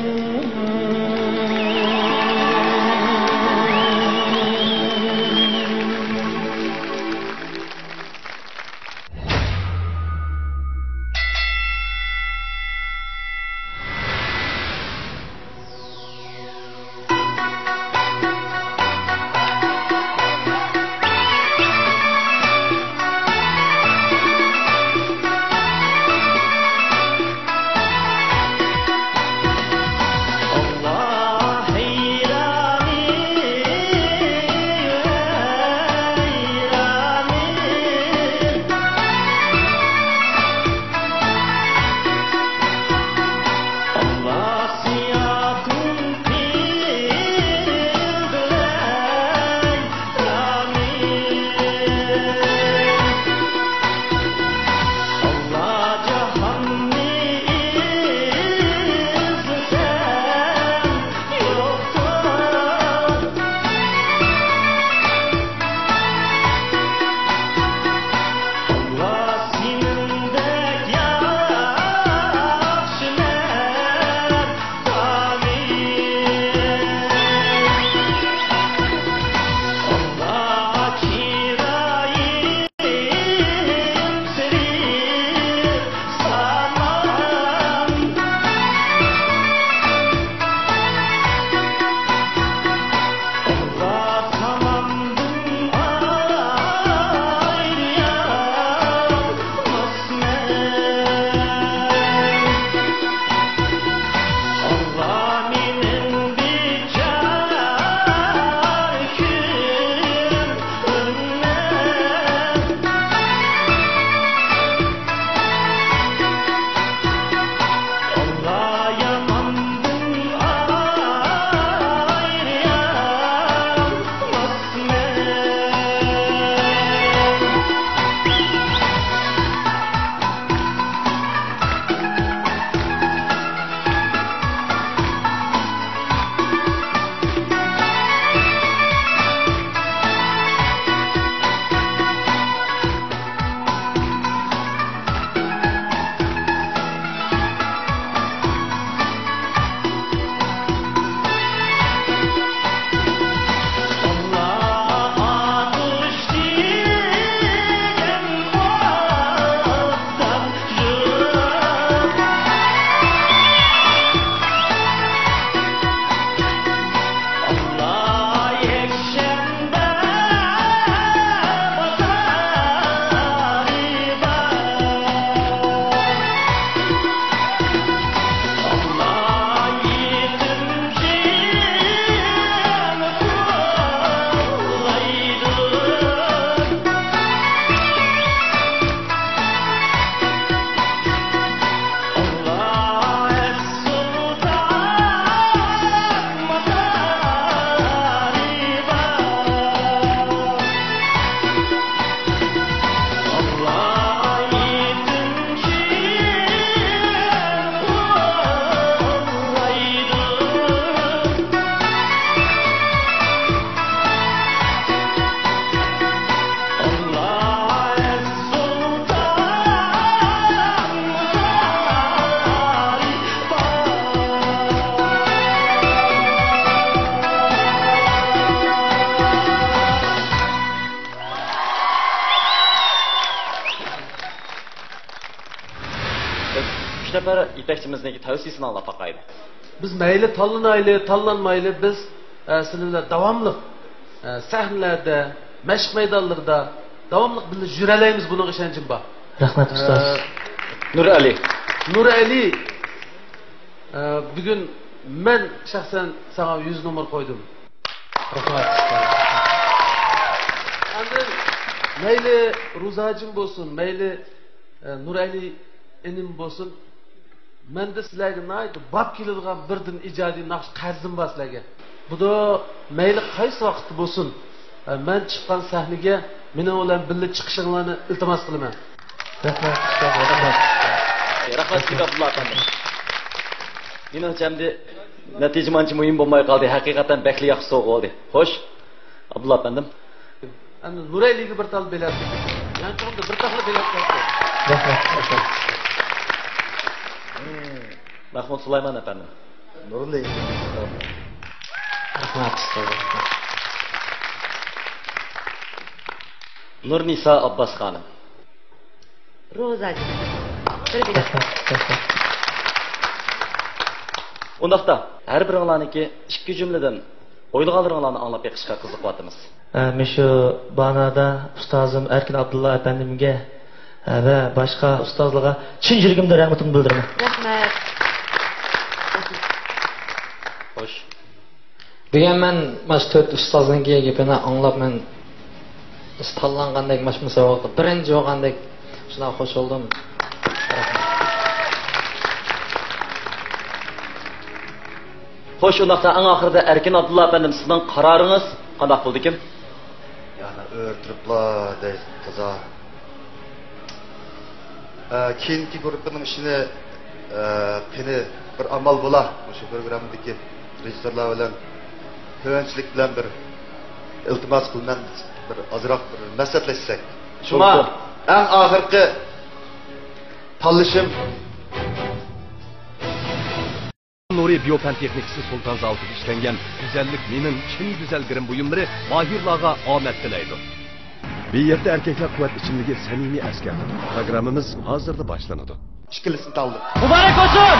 ئۈچ نەپەر يېتەكچىمىزنىڭكى تەۋسىيىسىنى ئاڭلاپ باقايلى. بىز مەيلى تاللىنايلى، تاللانمايلى، بىز، ئە، سىلەر بىلەن داۋاملىق، ئە، سەھنىلەردە، مەشىق مەيدانلىرىدا داۋاملىق بىللە يۈرەلەيمىز، بۇنىڭغا ئىشەنچىم بار. رەھمەت، ئە، ئۇستاز. نۇرئەلى. نۇرئەلى، ئە، بۈگۈن مەن شەخسەن ساڭا يۈز نومۇر قويدۇم. رەھمەت. ئاندىن مەيلى روزاجىم بولسۇن، مەيلى، ئە، نۇرئەلى ئىنىم بولسۇن، مەندە سىلەرگە ناھايىتى باب كېلىدىغان بىردىن ئىجادىي ناخشا قەرزىم بار سىلەرگە. بۇدا مەيلى قايسى ۋاقىتتا بولسۇن، مەن چىققان سەھنىگە مېنىڭ بىلەن بىللە چىقىشىڭلارنى ئىلتىماس قىلىمەن. رەھمەت، ئۇستاز، رەھمەت. رەھمەت سىزگە، ئابدۇللا ئەپەندى. مېنىڭچە ئەمدى نەتىجە ئانچە مۇھىم بولماي قالدى. ھەقىقەتەن بەكلا ياخشى سوۋغا بولدى. خوش، ئابدۇللا ئەپەندىم. ئەمدى نۇرەلىگە بىر تال بېلەت. يانچۇقۇمدا بىر تال بېلەت. رەھمەت. مەھمۇد سۇلايمان ئەپەندىم. نۇرلى. رەھمەت، ئۇستاز. نۇرنىسا ئابباس خانىم. روزاجان. بىر بېلەت. ئۇنداقتا، ھەر بىرىڭلارنىڭكى ئىككى جۈملىدىن ئويلىغانلىرىڭلارنى ئاڭلاپ بېقىشقا قىزىقىۋاتىمىز. ئە، مۇشۇ بانادا ئۇستازىم ئەركىن ئابدۇللا ئەپەندىمگە، ئە، ۋە باشقا ئۇستازلارغا چىن يۈرىكىمدىن رەھمىتىمنى بىلدۈرىمەن. رەھمەت. خوش. بۈگۈن مەن ماش تۆت ئۇستازنىڭكى گېپىنى ئاڭلاپ، مەن تاللانغاندەك، ماش مۇسابىقىدە بىرىنچى بولغاندەك شۇنداق خوش بولدۇم. خوش، ئۇنداقتا ئەڭ ئاخىرىدا ئەركىن ئابدۇللا ئەپەندىم، سىزنىڭ قارارىڭىز قانداق بولدىكىن؟ يەنە ئۆرتۈرۈپلا دەي تازا. ئە، كېيىنكى گۇرۇپپىنىڭ ئىشىنى، ئە، قېنى بىر ئامال بولا، مۇشۇ پروگراممىدىكى رېژىسسورلار بىلەن تۆۋەنچىلىك بىلەن بىر ئىلتىماس قىلىمەن، بىر ئازراق بىر مەسلىھەتلەشسەك. شۇڭا ئەڭ ئاخىرقى تاللىشىم. نۇرى بىيو پەن تېخنىكىسى سۇلتان زاۋۇتىدا ئىشلەنگەن گۈزەللىك مېنىڭ چىن گۈزەل گىرىم بۇيۇملىرى ماھىرلارغا ئومەن تىلەيدۇ. بىر يەردە ئەركەكلەر قۇۋۋەت ئىچىملىكى سەمىمىي ئەسكەرتىدۇ. پروگراممىمىز ھازىرلا باشلىنىدۇ. ئىككىلىسىنى تاللىدىم. مۇبارەك بولسۇن!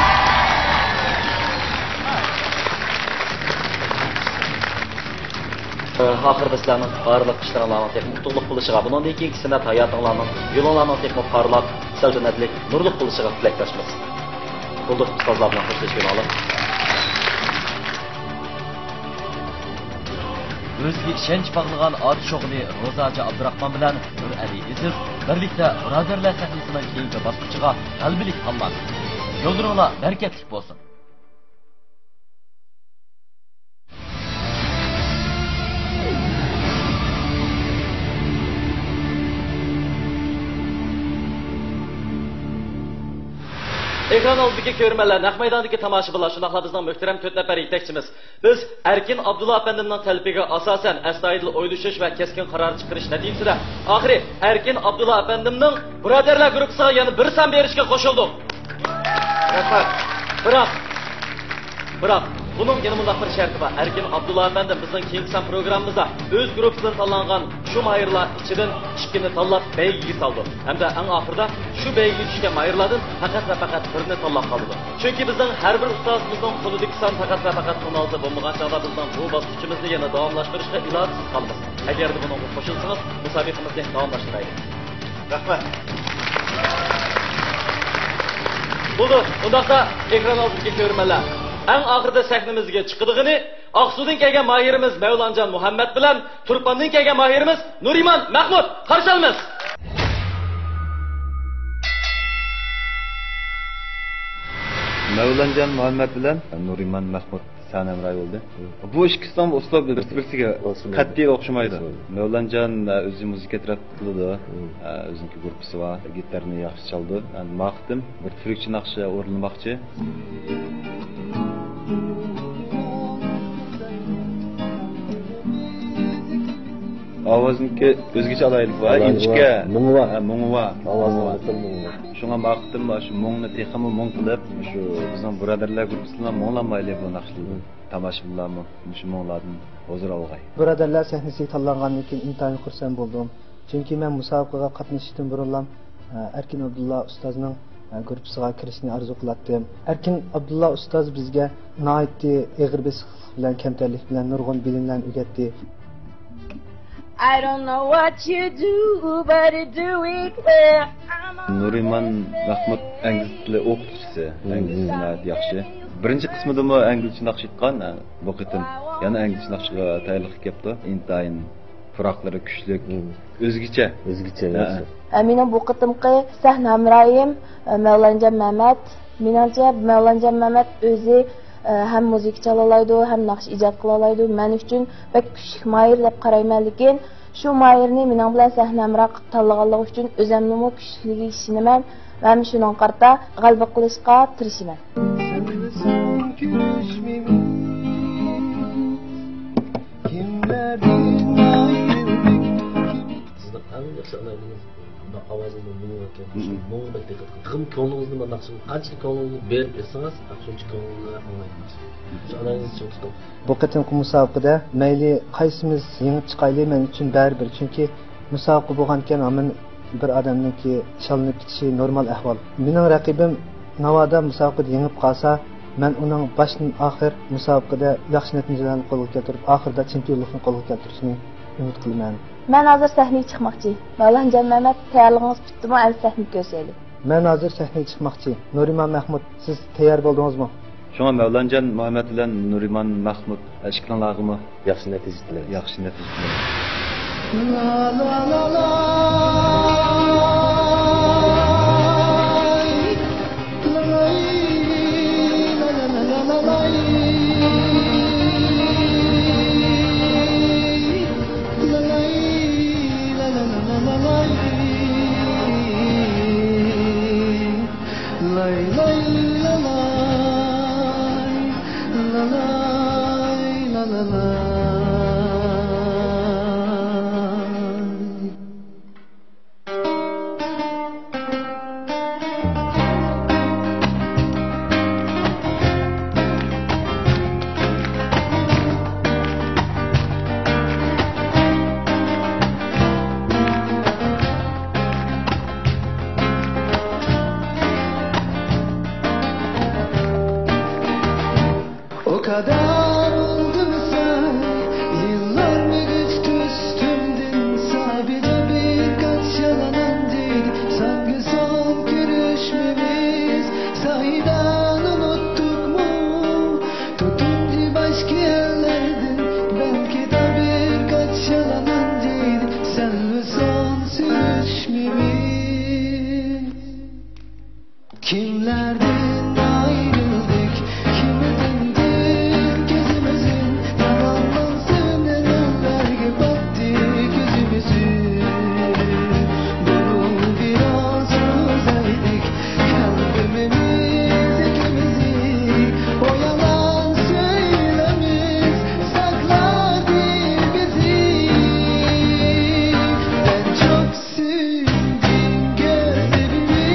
ئاخىرىدا سىلەرنىڭ بارلىق ئىشلىرىڭلارنىڭ تېخىمۇ ئۇتۇقلۇق بولۇشىغا، بۇنىڭدىن كېيىنكى سەنئەت ھاياتىڭلارنىڭ، يولۇڭلارنىڭ تېخىمۇ پارلاق، سەلتەنەتلىك، نۇرلۇق بولۇشىغا تىلەكداشمىز. بولدى، ئۇستازلار بىلەن خوشلىشىپ ئالايلى. ئۆزىگە ئىشەنچ باغلىغان ئاتۇش ئوغلى روزاجى ئابدۇراخمان بىلەن نۇرئەلى ئېزىز بىرلىكتە بۇرادەرلەر سەھنىسىنىڭ كېيىنكى باسقۇچىغا غەلىبىلىك تاللاندى. يوللىرىڭلار بەرىكەتلىك بولسۇن. ئېكران ئالدىدىكى كۆرۈرمەنلەر، نەق مەيداندىكى تاماشىبىنلار، شۇنداقلا بىزنىڭ مۆھتەرەم تۆت نەپەر يېتەكچىمىز. بىز ئەركىن ئابدۇللا ئەپەندىمنىڭ تەلىپىگە ئاساسەن، ئەستايىدىل ئويلىشىش ۋە كەسكىن قارار چىقىرىش نەتىجىسىدە، ئاخىرى ئەركىن ئابدۇللا ئەپەندىمنىڭ بۇرادەرلەر گۇرۇپپىسىغا يەنە بىر سان بېرىشكە قوشۇلدۇق. رەھمەت. بىراق، بىراق، بۇنىڭ يەنە مۇنداق بىر شەرتى بار. ئەركىن ئابدۇللا ئەپەندىم بىزنىڭ كېيىنكى سان پروگراممىمىزدا ئۆز گۇرۇپپىسىدىن تاللانغان شۇ ماھىرلار ئىچىدىن ئىككىنى تاللاپ بەيگىگە سالىدۇ. ھەمدە ئەڭ ئاخىرىدا شۇ بەيگىگە چۈشكەن ماھىرلاردىن پەقەت ۋە پەقەت بىرىنى تاللاپ قالىدۇ. چۈنكى بىزنىڭ ھەر بىر ئۇستازىمىزنىڭ قولىدىكى سان پەقەت ۋە پەقەت ئون ئالتە بولمىغان چاغدا بىزنىڭ بۇ باسقۇچىمىزنى يەنە داۋاملاشتۇرۇشقا ئىلاجسىز قالىمىز. ئەگەردە بۇنىڭغا قوشۇلسىڭىز، مۇسابىقىمىزنى داۋاملاشتۇرايلى. رەھمەت. بولدى، ئۇنداقتا ئېكران ئالدىدىكى كۆرۈرمەنلەر، ئەڭ ئاخىرىدا سەھنىمىزگە چىقىدىغىنى ئاقسۇدىن كەلگەن ماھىرىمىز مەۋلانجان مۇھەممەت بىلەن تۇرپاندىن كەلگەن ماھىرىمىز نۇرىمان مەھمۇت، قارشى ئالىمىز. مەۋلانجان مۇھەممەت بىلەن نۇرىمان مەھمۇت سەھنە ھەمراھى بولدى. بۇ ئىككىسىنىڭ ئۇسلۇبى بىرسى-بىرسىگە قەتئىي ئوخشىمايدۇ. مەۋلانجان، ئە، ئۆزى مۇزىكا ئەتراپتا قىلىدۇ. ئە، ئۆزىنىڭكى گۇرۇپپىسى بار. گىتارنى ياخشى چالىدۇ. ئەمدى ما قېتىم بىر تۈركچە ناخشا ئورۇنلىماقچى. ئاۋازنىڭكى ئۆزگىچە ئالاھىدىلىكى بار. ئىنچىكە. مۇڭى بار. ھە، مۇڭى بار. ئاۋازنىڭ مۇڭى بار. شۇڭا ما قېتىم شۇ مۇڭنى تېخىمۇ مۇڭ قىلىپ، شۇ بىزنىڭ بۇرادەرلەر گۇرۇپپىسىنى مۇڭلانمايلى بۇ ناخشىلارنى. تاماشىبىنلارمۇ مۇشۇ مۇڭلاردىن ھۇزۇر ئالغاي. بۇرادەرلەر سەھنىسىگە تاللانغاندىن كېيىن ئىنتايىن خۇرسەن بولدۇم. چۈنكى مەن مۇسابىقىگە قاتنىشىشتىن بۇرۇنلا، ئە، ئەركىن ئابدۇللا ئۇستازنىڭ، ئە، گۇرۇپپىسىغا كىرىشنى ئارزۇ قىلاتتىم. ئەركىن ئابدۇللا ئۇستاز بىزگە ناھايىتى ئېغىر بېسىقلىق بىلەن، كەمتەرلىك بىلەن نۇرغۇن بىلىملەرنى ئۆگەتتى. I don't know what you do, but you do it well. نۇرىمان مەھمۇت ئەنگلىز تىلى ئوقۇتقۇچىسى. ئىنگلىزچە ناھايىتى ياخشى. بىرىنچى قىسمىدىمۇ ئەنگلىزچە ناخشا ئېيتقان، بۇ قېتىم يەنە ئەنگلىزچە ناخشىغا تەييارلىققا كەپتۇ. ئىنتايىن پۇراقلىرى كۈچلۈك، ئۆزگىچە. ئۆزگىچە، ھە. ياخشى. ئە، مېنىڭ بۇ قېتىمقى سەھنە ھەمراھىم، ئە، مەۋلانجان مەمەت. مېنىڭچە، مەۋلانجان مەمەت ئۆزى، ئە، ھەم مۇزىكا چالالايدۇ، ھەم ناخشا ئىجاد قىلالايدۇ. مەن ئۈچۈن بەك كۈچلۈك ماھىر دەپ قارايمەن، لېكىن شۇ ماھىرنى مېنىڭ بىلەن سەھنە ھەمراھ قىلىپ تاللىغانلىقى ئۈچۈن ئۆزۈمنىمۇ كۈچلۈكلۈكىگە ئىشىنىمەن ۋە شۇنىڭغا قارىتا غەلىبە قىلىشقا تىرىشىمەن. سەن بىلەن سەن كۆرۈشمىمىز كىملەردىن ئايرىلدىك؟ سىزنىڭ ئەڭ ياخشى ئالاھىدىلىكىڭىز، بۇنداق ئاۋازىڭىزنىڭ مۇڭى ئىكەن. مۇڭى بەك دىققەت قىلىڭ. تېخىمۇ كۆڭلىڭىزنى مانا ناخشىنى قانچىلىك كۆڭلىڭىزنى بېرىپ ئېيتسىڭىز، شۇنچە كۆڭلىڭىزنى ئاڭلايدۇ ناخشا. شۇ ئالاھىدىلىكىڭىزنى چىڭ تۇتۇڭ. بۇ قېتىمقى مۇسابىقىدە مەيلى قايسىمىز يېڭىپ چىقايلى، مەن ئۈچۈن بەرىبىر. چۈنكى مۇسابىقە بولغانىكەن، ھامان بىر ئادەمنىڭكى شاللىنىپ كېتىشى نورمال ئەھۋال. مېنىڭ رەقىبىم ناۋادا مۇسابىقىدە يېڭىپ قالسا، مەن ئۇنىڭ باشتىن ئاخىر مۇسابىقىدە ياخشى نەتىجىلەرنى قولغا كەلتۈرۈپ، ئاخىرىدا چېمپىيونلۇقنى قولغا كەلتۈرۈشىنى ئۈمىد قىلىمەن. مەن ھازىر سەھنىگە چىقماقچى. مەۋلانجان مەمەت، تەييارلىقىڭىز پۈتتىمۇ؟ ئەمدى سەھنىگە كۆرۈشەيلى. مەن ھازىر سەھنىگە چىقماقچى. نۇرىمان مەھمۇت، سىز تەييار بولدىڭىزمۇ؟ شۇڭا مەۋلانجان مۇھەممەت بىلەن نۇرىمان مەھمۇت، ئىككىڭلارغىمۇ ياخشى نەتىجە تىلەيمىز. ياخشى نەتىجە تىلەيمىز. O kadar oldu mu sen, yıllar mı geçti üstümden? Sadece birkaç yalan, sanki son görüşmemiz. Sahiden unuttuk mu? Tutunca başka yerlerden, belki de birkaç yalan, senle son sürüşmemiz. Kimlerden ayrıldık, kimi döndük gözümüzün, yalandan sönen ellerge battık yüzümüzü. Bunu biraz uzaydık, kalbimimiz ikimizi, o yalan söylemez sakladı bizi. Ben çok Süzdün gözlerimi,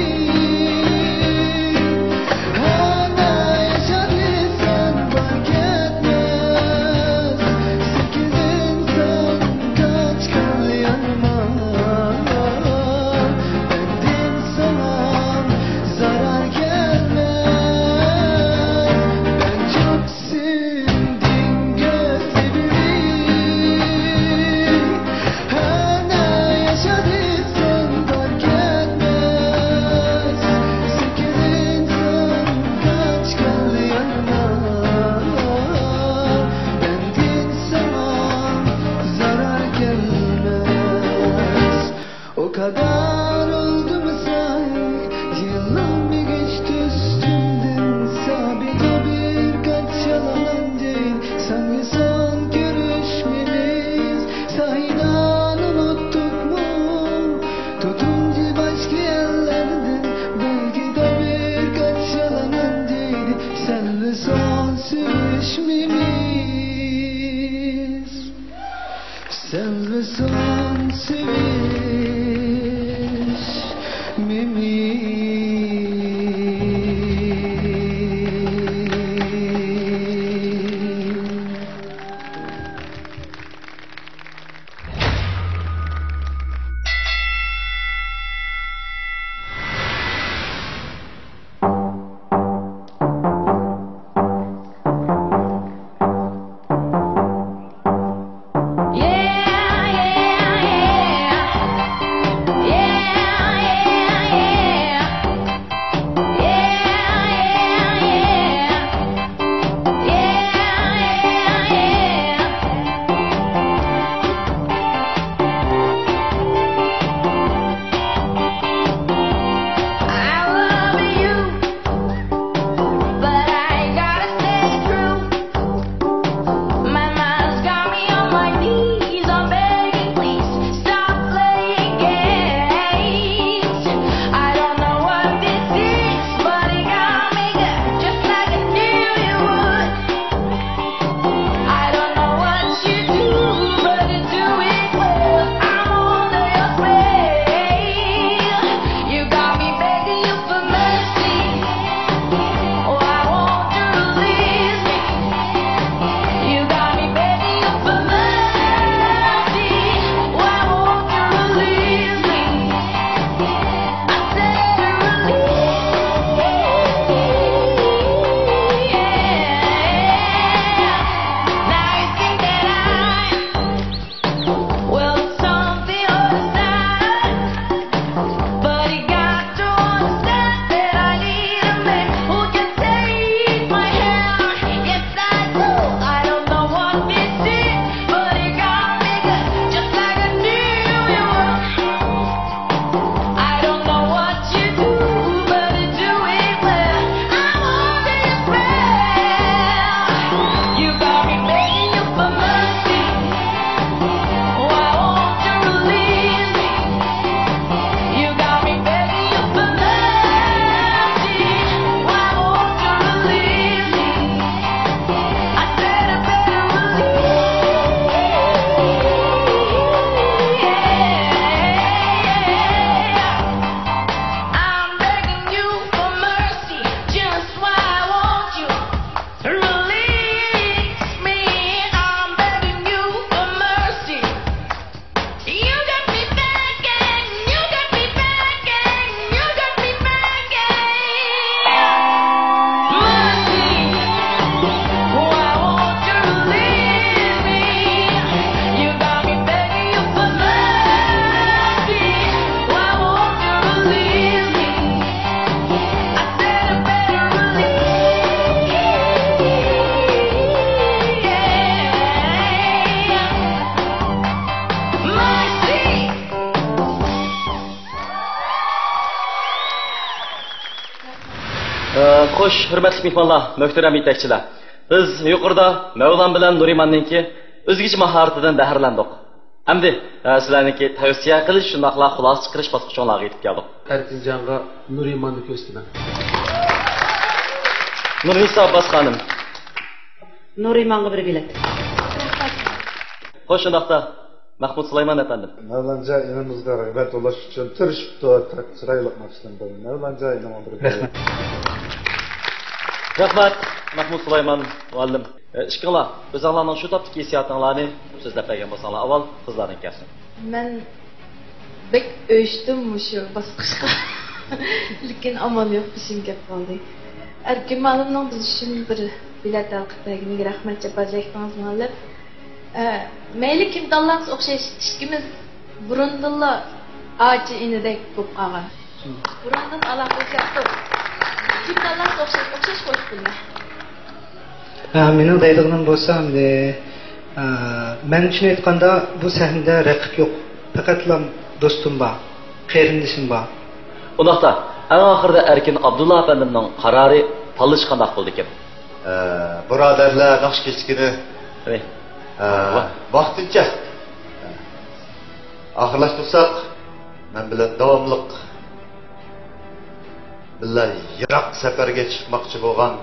خوش، ھۆرمەتلىك مېھمانلار، مۆھتەرەم يېتەكچىلەر. بىز يۇقىرىدا مەۋلان بىلەن نۇرىماننىڭكى ئۆزگىچە ماھارىتىدىن بەھرىلەندۇق. ئەمدى، ئە، سىلەرنىڭكى تەۋسىيە قىلىش، شۇنداقلا خۇلاسە چىقىرىش باسقۇچۇڭلارغا يېتىپ كەلدۇق. ئەركىنجانغا نۇرىماننى كۆرسىتىمەن. نۇرنىسا ئابباس خانىم. نۇرىمانغا بىر بېلەت. خوش، شۇنداقتا، مەھمۇد سۇلايمان ئەپەندىم. مەۋلانجان ئىنىمىزغا رىغبەت بولۇش ئۈچۈن تىرىشىپتۇ، چىرايلىق ناخشىلىرىنى. مەۋلانجان ئىنىمغا بىر بېلەت. رەھمەت. رەھمەت، مەھمۇد سۇلايمان مۇئەللىم. ئىككىڭلار ئۆزۈڭلارنىڭ شۇ تاپتىكى ھېسسىياتىڭلارنى سۆزلەپ بەرگەن بولساڭلار ئاۋۋال قىزلاردىن كەلسۇن. مەن بەك ئۆچتۈم مۇشۇ باسقۇچقا. لېكىن ئامال يوق، بېشىم كەپ قالدى. ئەركىن مۇئەللىمنىڭ بىز ئۈچۈن بىر بېلەت ھەل قىلىپ بەرگىنىگە رەھمەت، جاپا چەكتىڭىز مۇئەللىم. ئە، مەيلى كىم تاللانسا ئوخشاش، ئىككىمىز بۇرۇندىنلا ئاچا ئىنىدەك بولۇپ قالغان. بۇرۇندىن ئالاقىلىشاتتۇق. كىم تاللانسا ئوخشاش، ئوخشاش قويۇپ بىلمە. ھە، مېنىڭ دەيدىغىنىم بولسا ئەمدى، ئە، مەن ئۈچۈن ئېيتقاندا بۇ سەھنىدە رەقىب يوق. پەقەتلا دوستۇم بار، قېرىندىشىم بار. ئۇنداقتا، ئەڭ ئاخىرىدا ئەركىن ئابدۇللا ئەپەندىمنىڭ قارارى تاللىشى قانداق بولىدىكىن؟ ئە، بۇرادەرلەر ناخشا كەچلىكىنى، ۋەي. ئە، ۋاقتىنچە ئاخىرلاشتۇرساق، مەن بىلەن داۋاملىق بىللە يىراق سەپەرگە چىقماقچى بولغان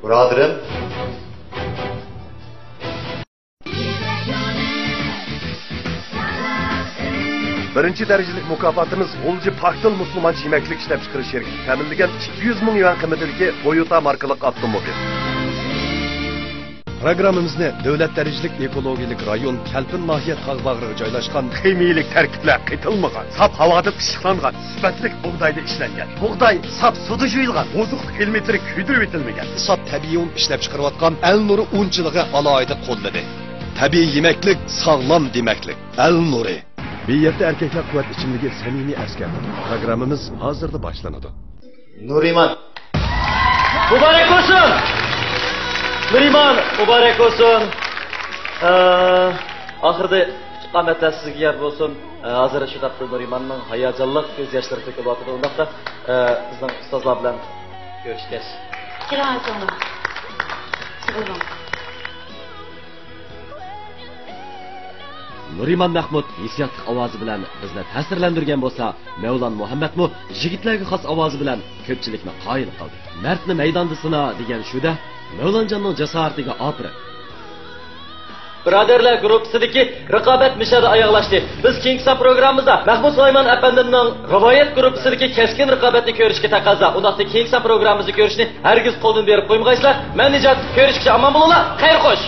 بۇرادىرىم. بىرىنچى دەرىجىلىك مۇكاپاتىمىز غۇلجا پاكتىل مۇسۇلمانچە يېمەكلىك ئىشلەپچىقىرىش شىركىتى تەمىنلىگەن ئىككى يۈز مىڭ يۈەن قىممىتىدىكى تويوتا ماركىلىق ئاپتوموبىل. پروگراممىمىزنى دۆلەت دەرىجىلىك ئېكولوگىيەلىك رايون كەلپىن ناھىيە تاغ باغرىغا جايلاشقان، خىمىيىلىك تەركىبلەر قېتىلمىغان، ساپ ھاۋادىن پىششىقلانغان، سۈپەتلىك بۇغدايدا ئىشلەنگەن. بۇغداي ساپ سۇدا يۇيۇلغان، ئوزۇقلۇق ئېلېمېنتلىرى كۆيدۈرۈۋېتىلمىگەن. ساپ تەبىئىي ئۇن ئىشلەپچىقىرىۋاتقان ئەل نۇرى ئۇنچىلىقى ئالاھىدە قوللىدى. تەبىئىي يېمەكلىك، ساغلام دېمەكلىك. ئەل نۇرى. بىر يەتتە ئەركەكلەر قۇۋۋەت ئىچىملىكى سەمىمىي ئەسكەر. پروگراممىمىز ھازىرلا باشلىنىدۇ. نۇرىمان. مۇبارەك بولسۇن! نۇرىمان، مۇبارەك بولسۇن! ئە، ئاخىرىدا ئىقامەتلەر سىزگە يار بولسۇن. ئە، ھازىر شۇ تاپتا نۇرىماننىڭ ھاياجانلىق كۆز ياشلىرى تۆكۈلۈۋاتىدۇ. ئۇنداقتا، ئە، بىزنىڭ ئۇستازلار بىلەن كۆرۈشكەچ. كېلىڭ، ئاچىڭلار. سىغىلىڭ. نۇرىمان مەھمۇد ھېسسىياتلىق ئاۋازى بىلەن بىزنى تەسىرلەندۈرگەن بولسا، مەۋلان مۇھەممەدمۇ يىگىتلەرگە خاس ئاۋازى بىلەن كۆپچىلىكنى قايىل قىلدى. مەردنى مەيداندا سىنا دېگەن شۇ-دە، مەۋلانجاننىڭ جاسارىتىگە ئاپىرىن. بۇرادەرلەر گۇرۇپپىسىدىكى رىقابەت مۇشۇ يەردە ئاياغلاشتى. بىز كېيىنكى سان پروگراممىمىزدا مەھمۇد سۇلايمان ئەپەندىمنىڭ رىۋايەت گۇرۇپپىسىدىكى كەسكىن رىقابەتنى كۆرۈشكە تەقەززا. ئۇنداقتا كېيىنكى سان پروگراممىمىزدا كۆرۈشنى ھەرگىز قولدىن بېرىپ قويمىغايسىلەر. مەن نىجات، كۆرۈشكىچە ئامان بولۇڭلار. خەير خوش!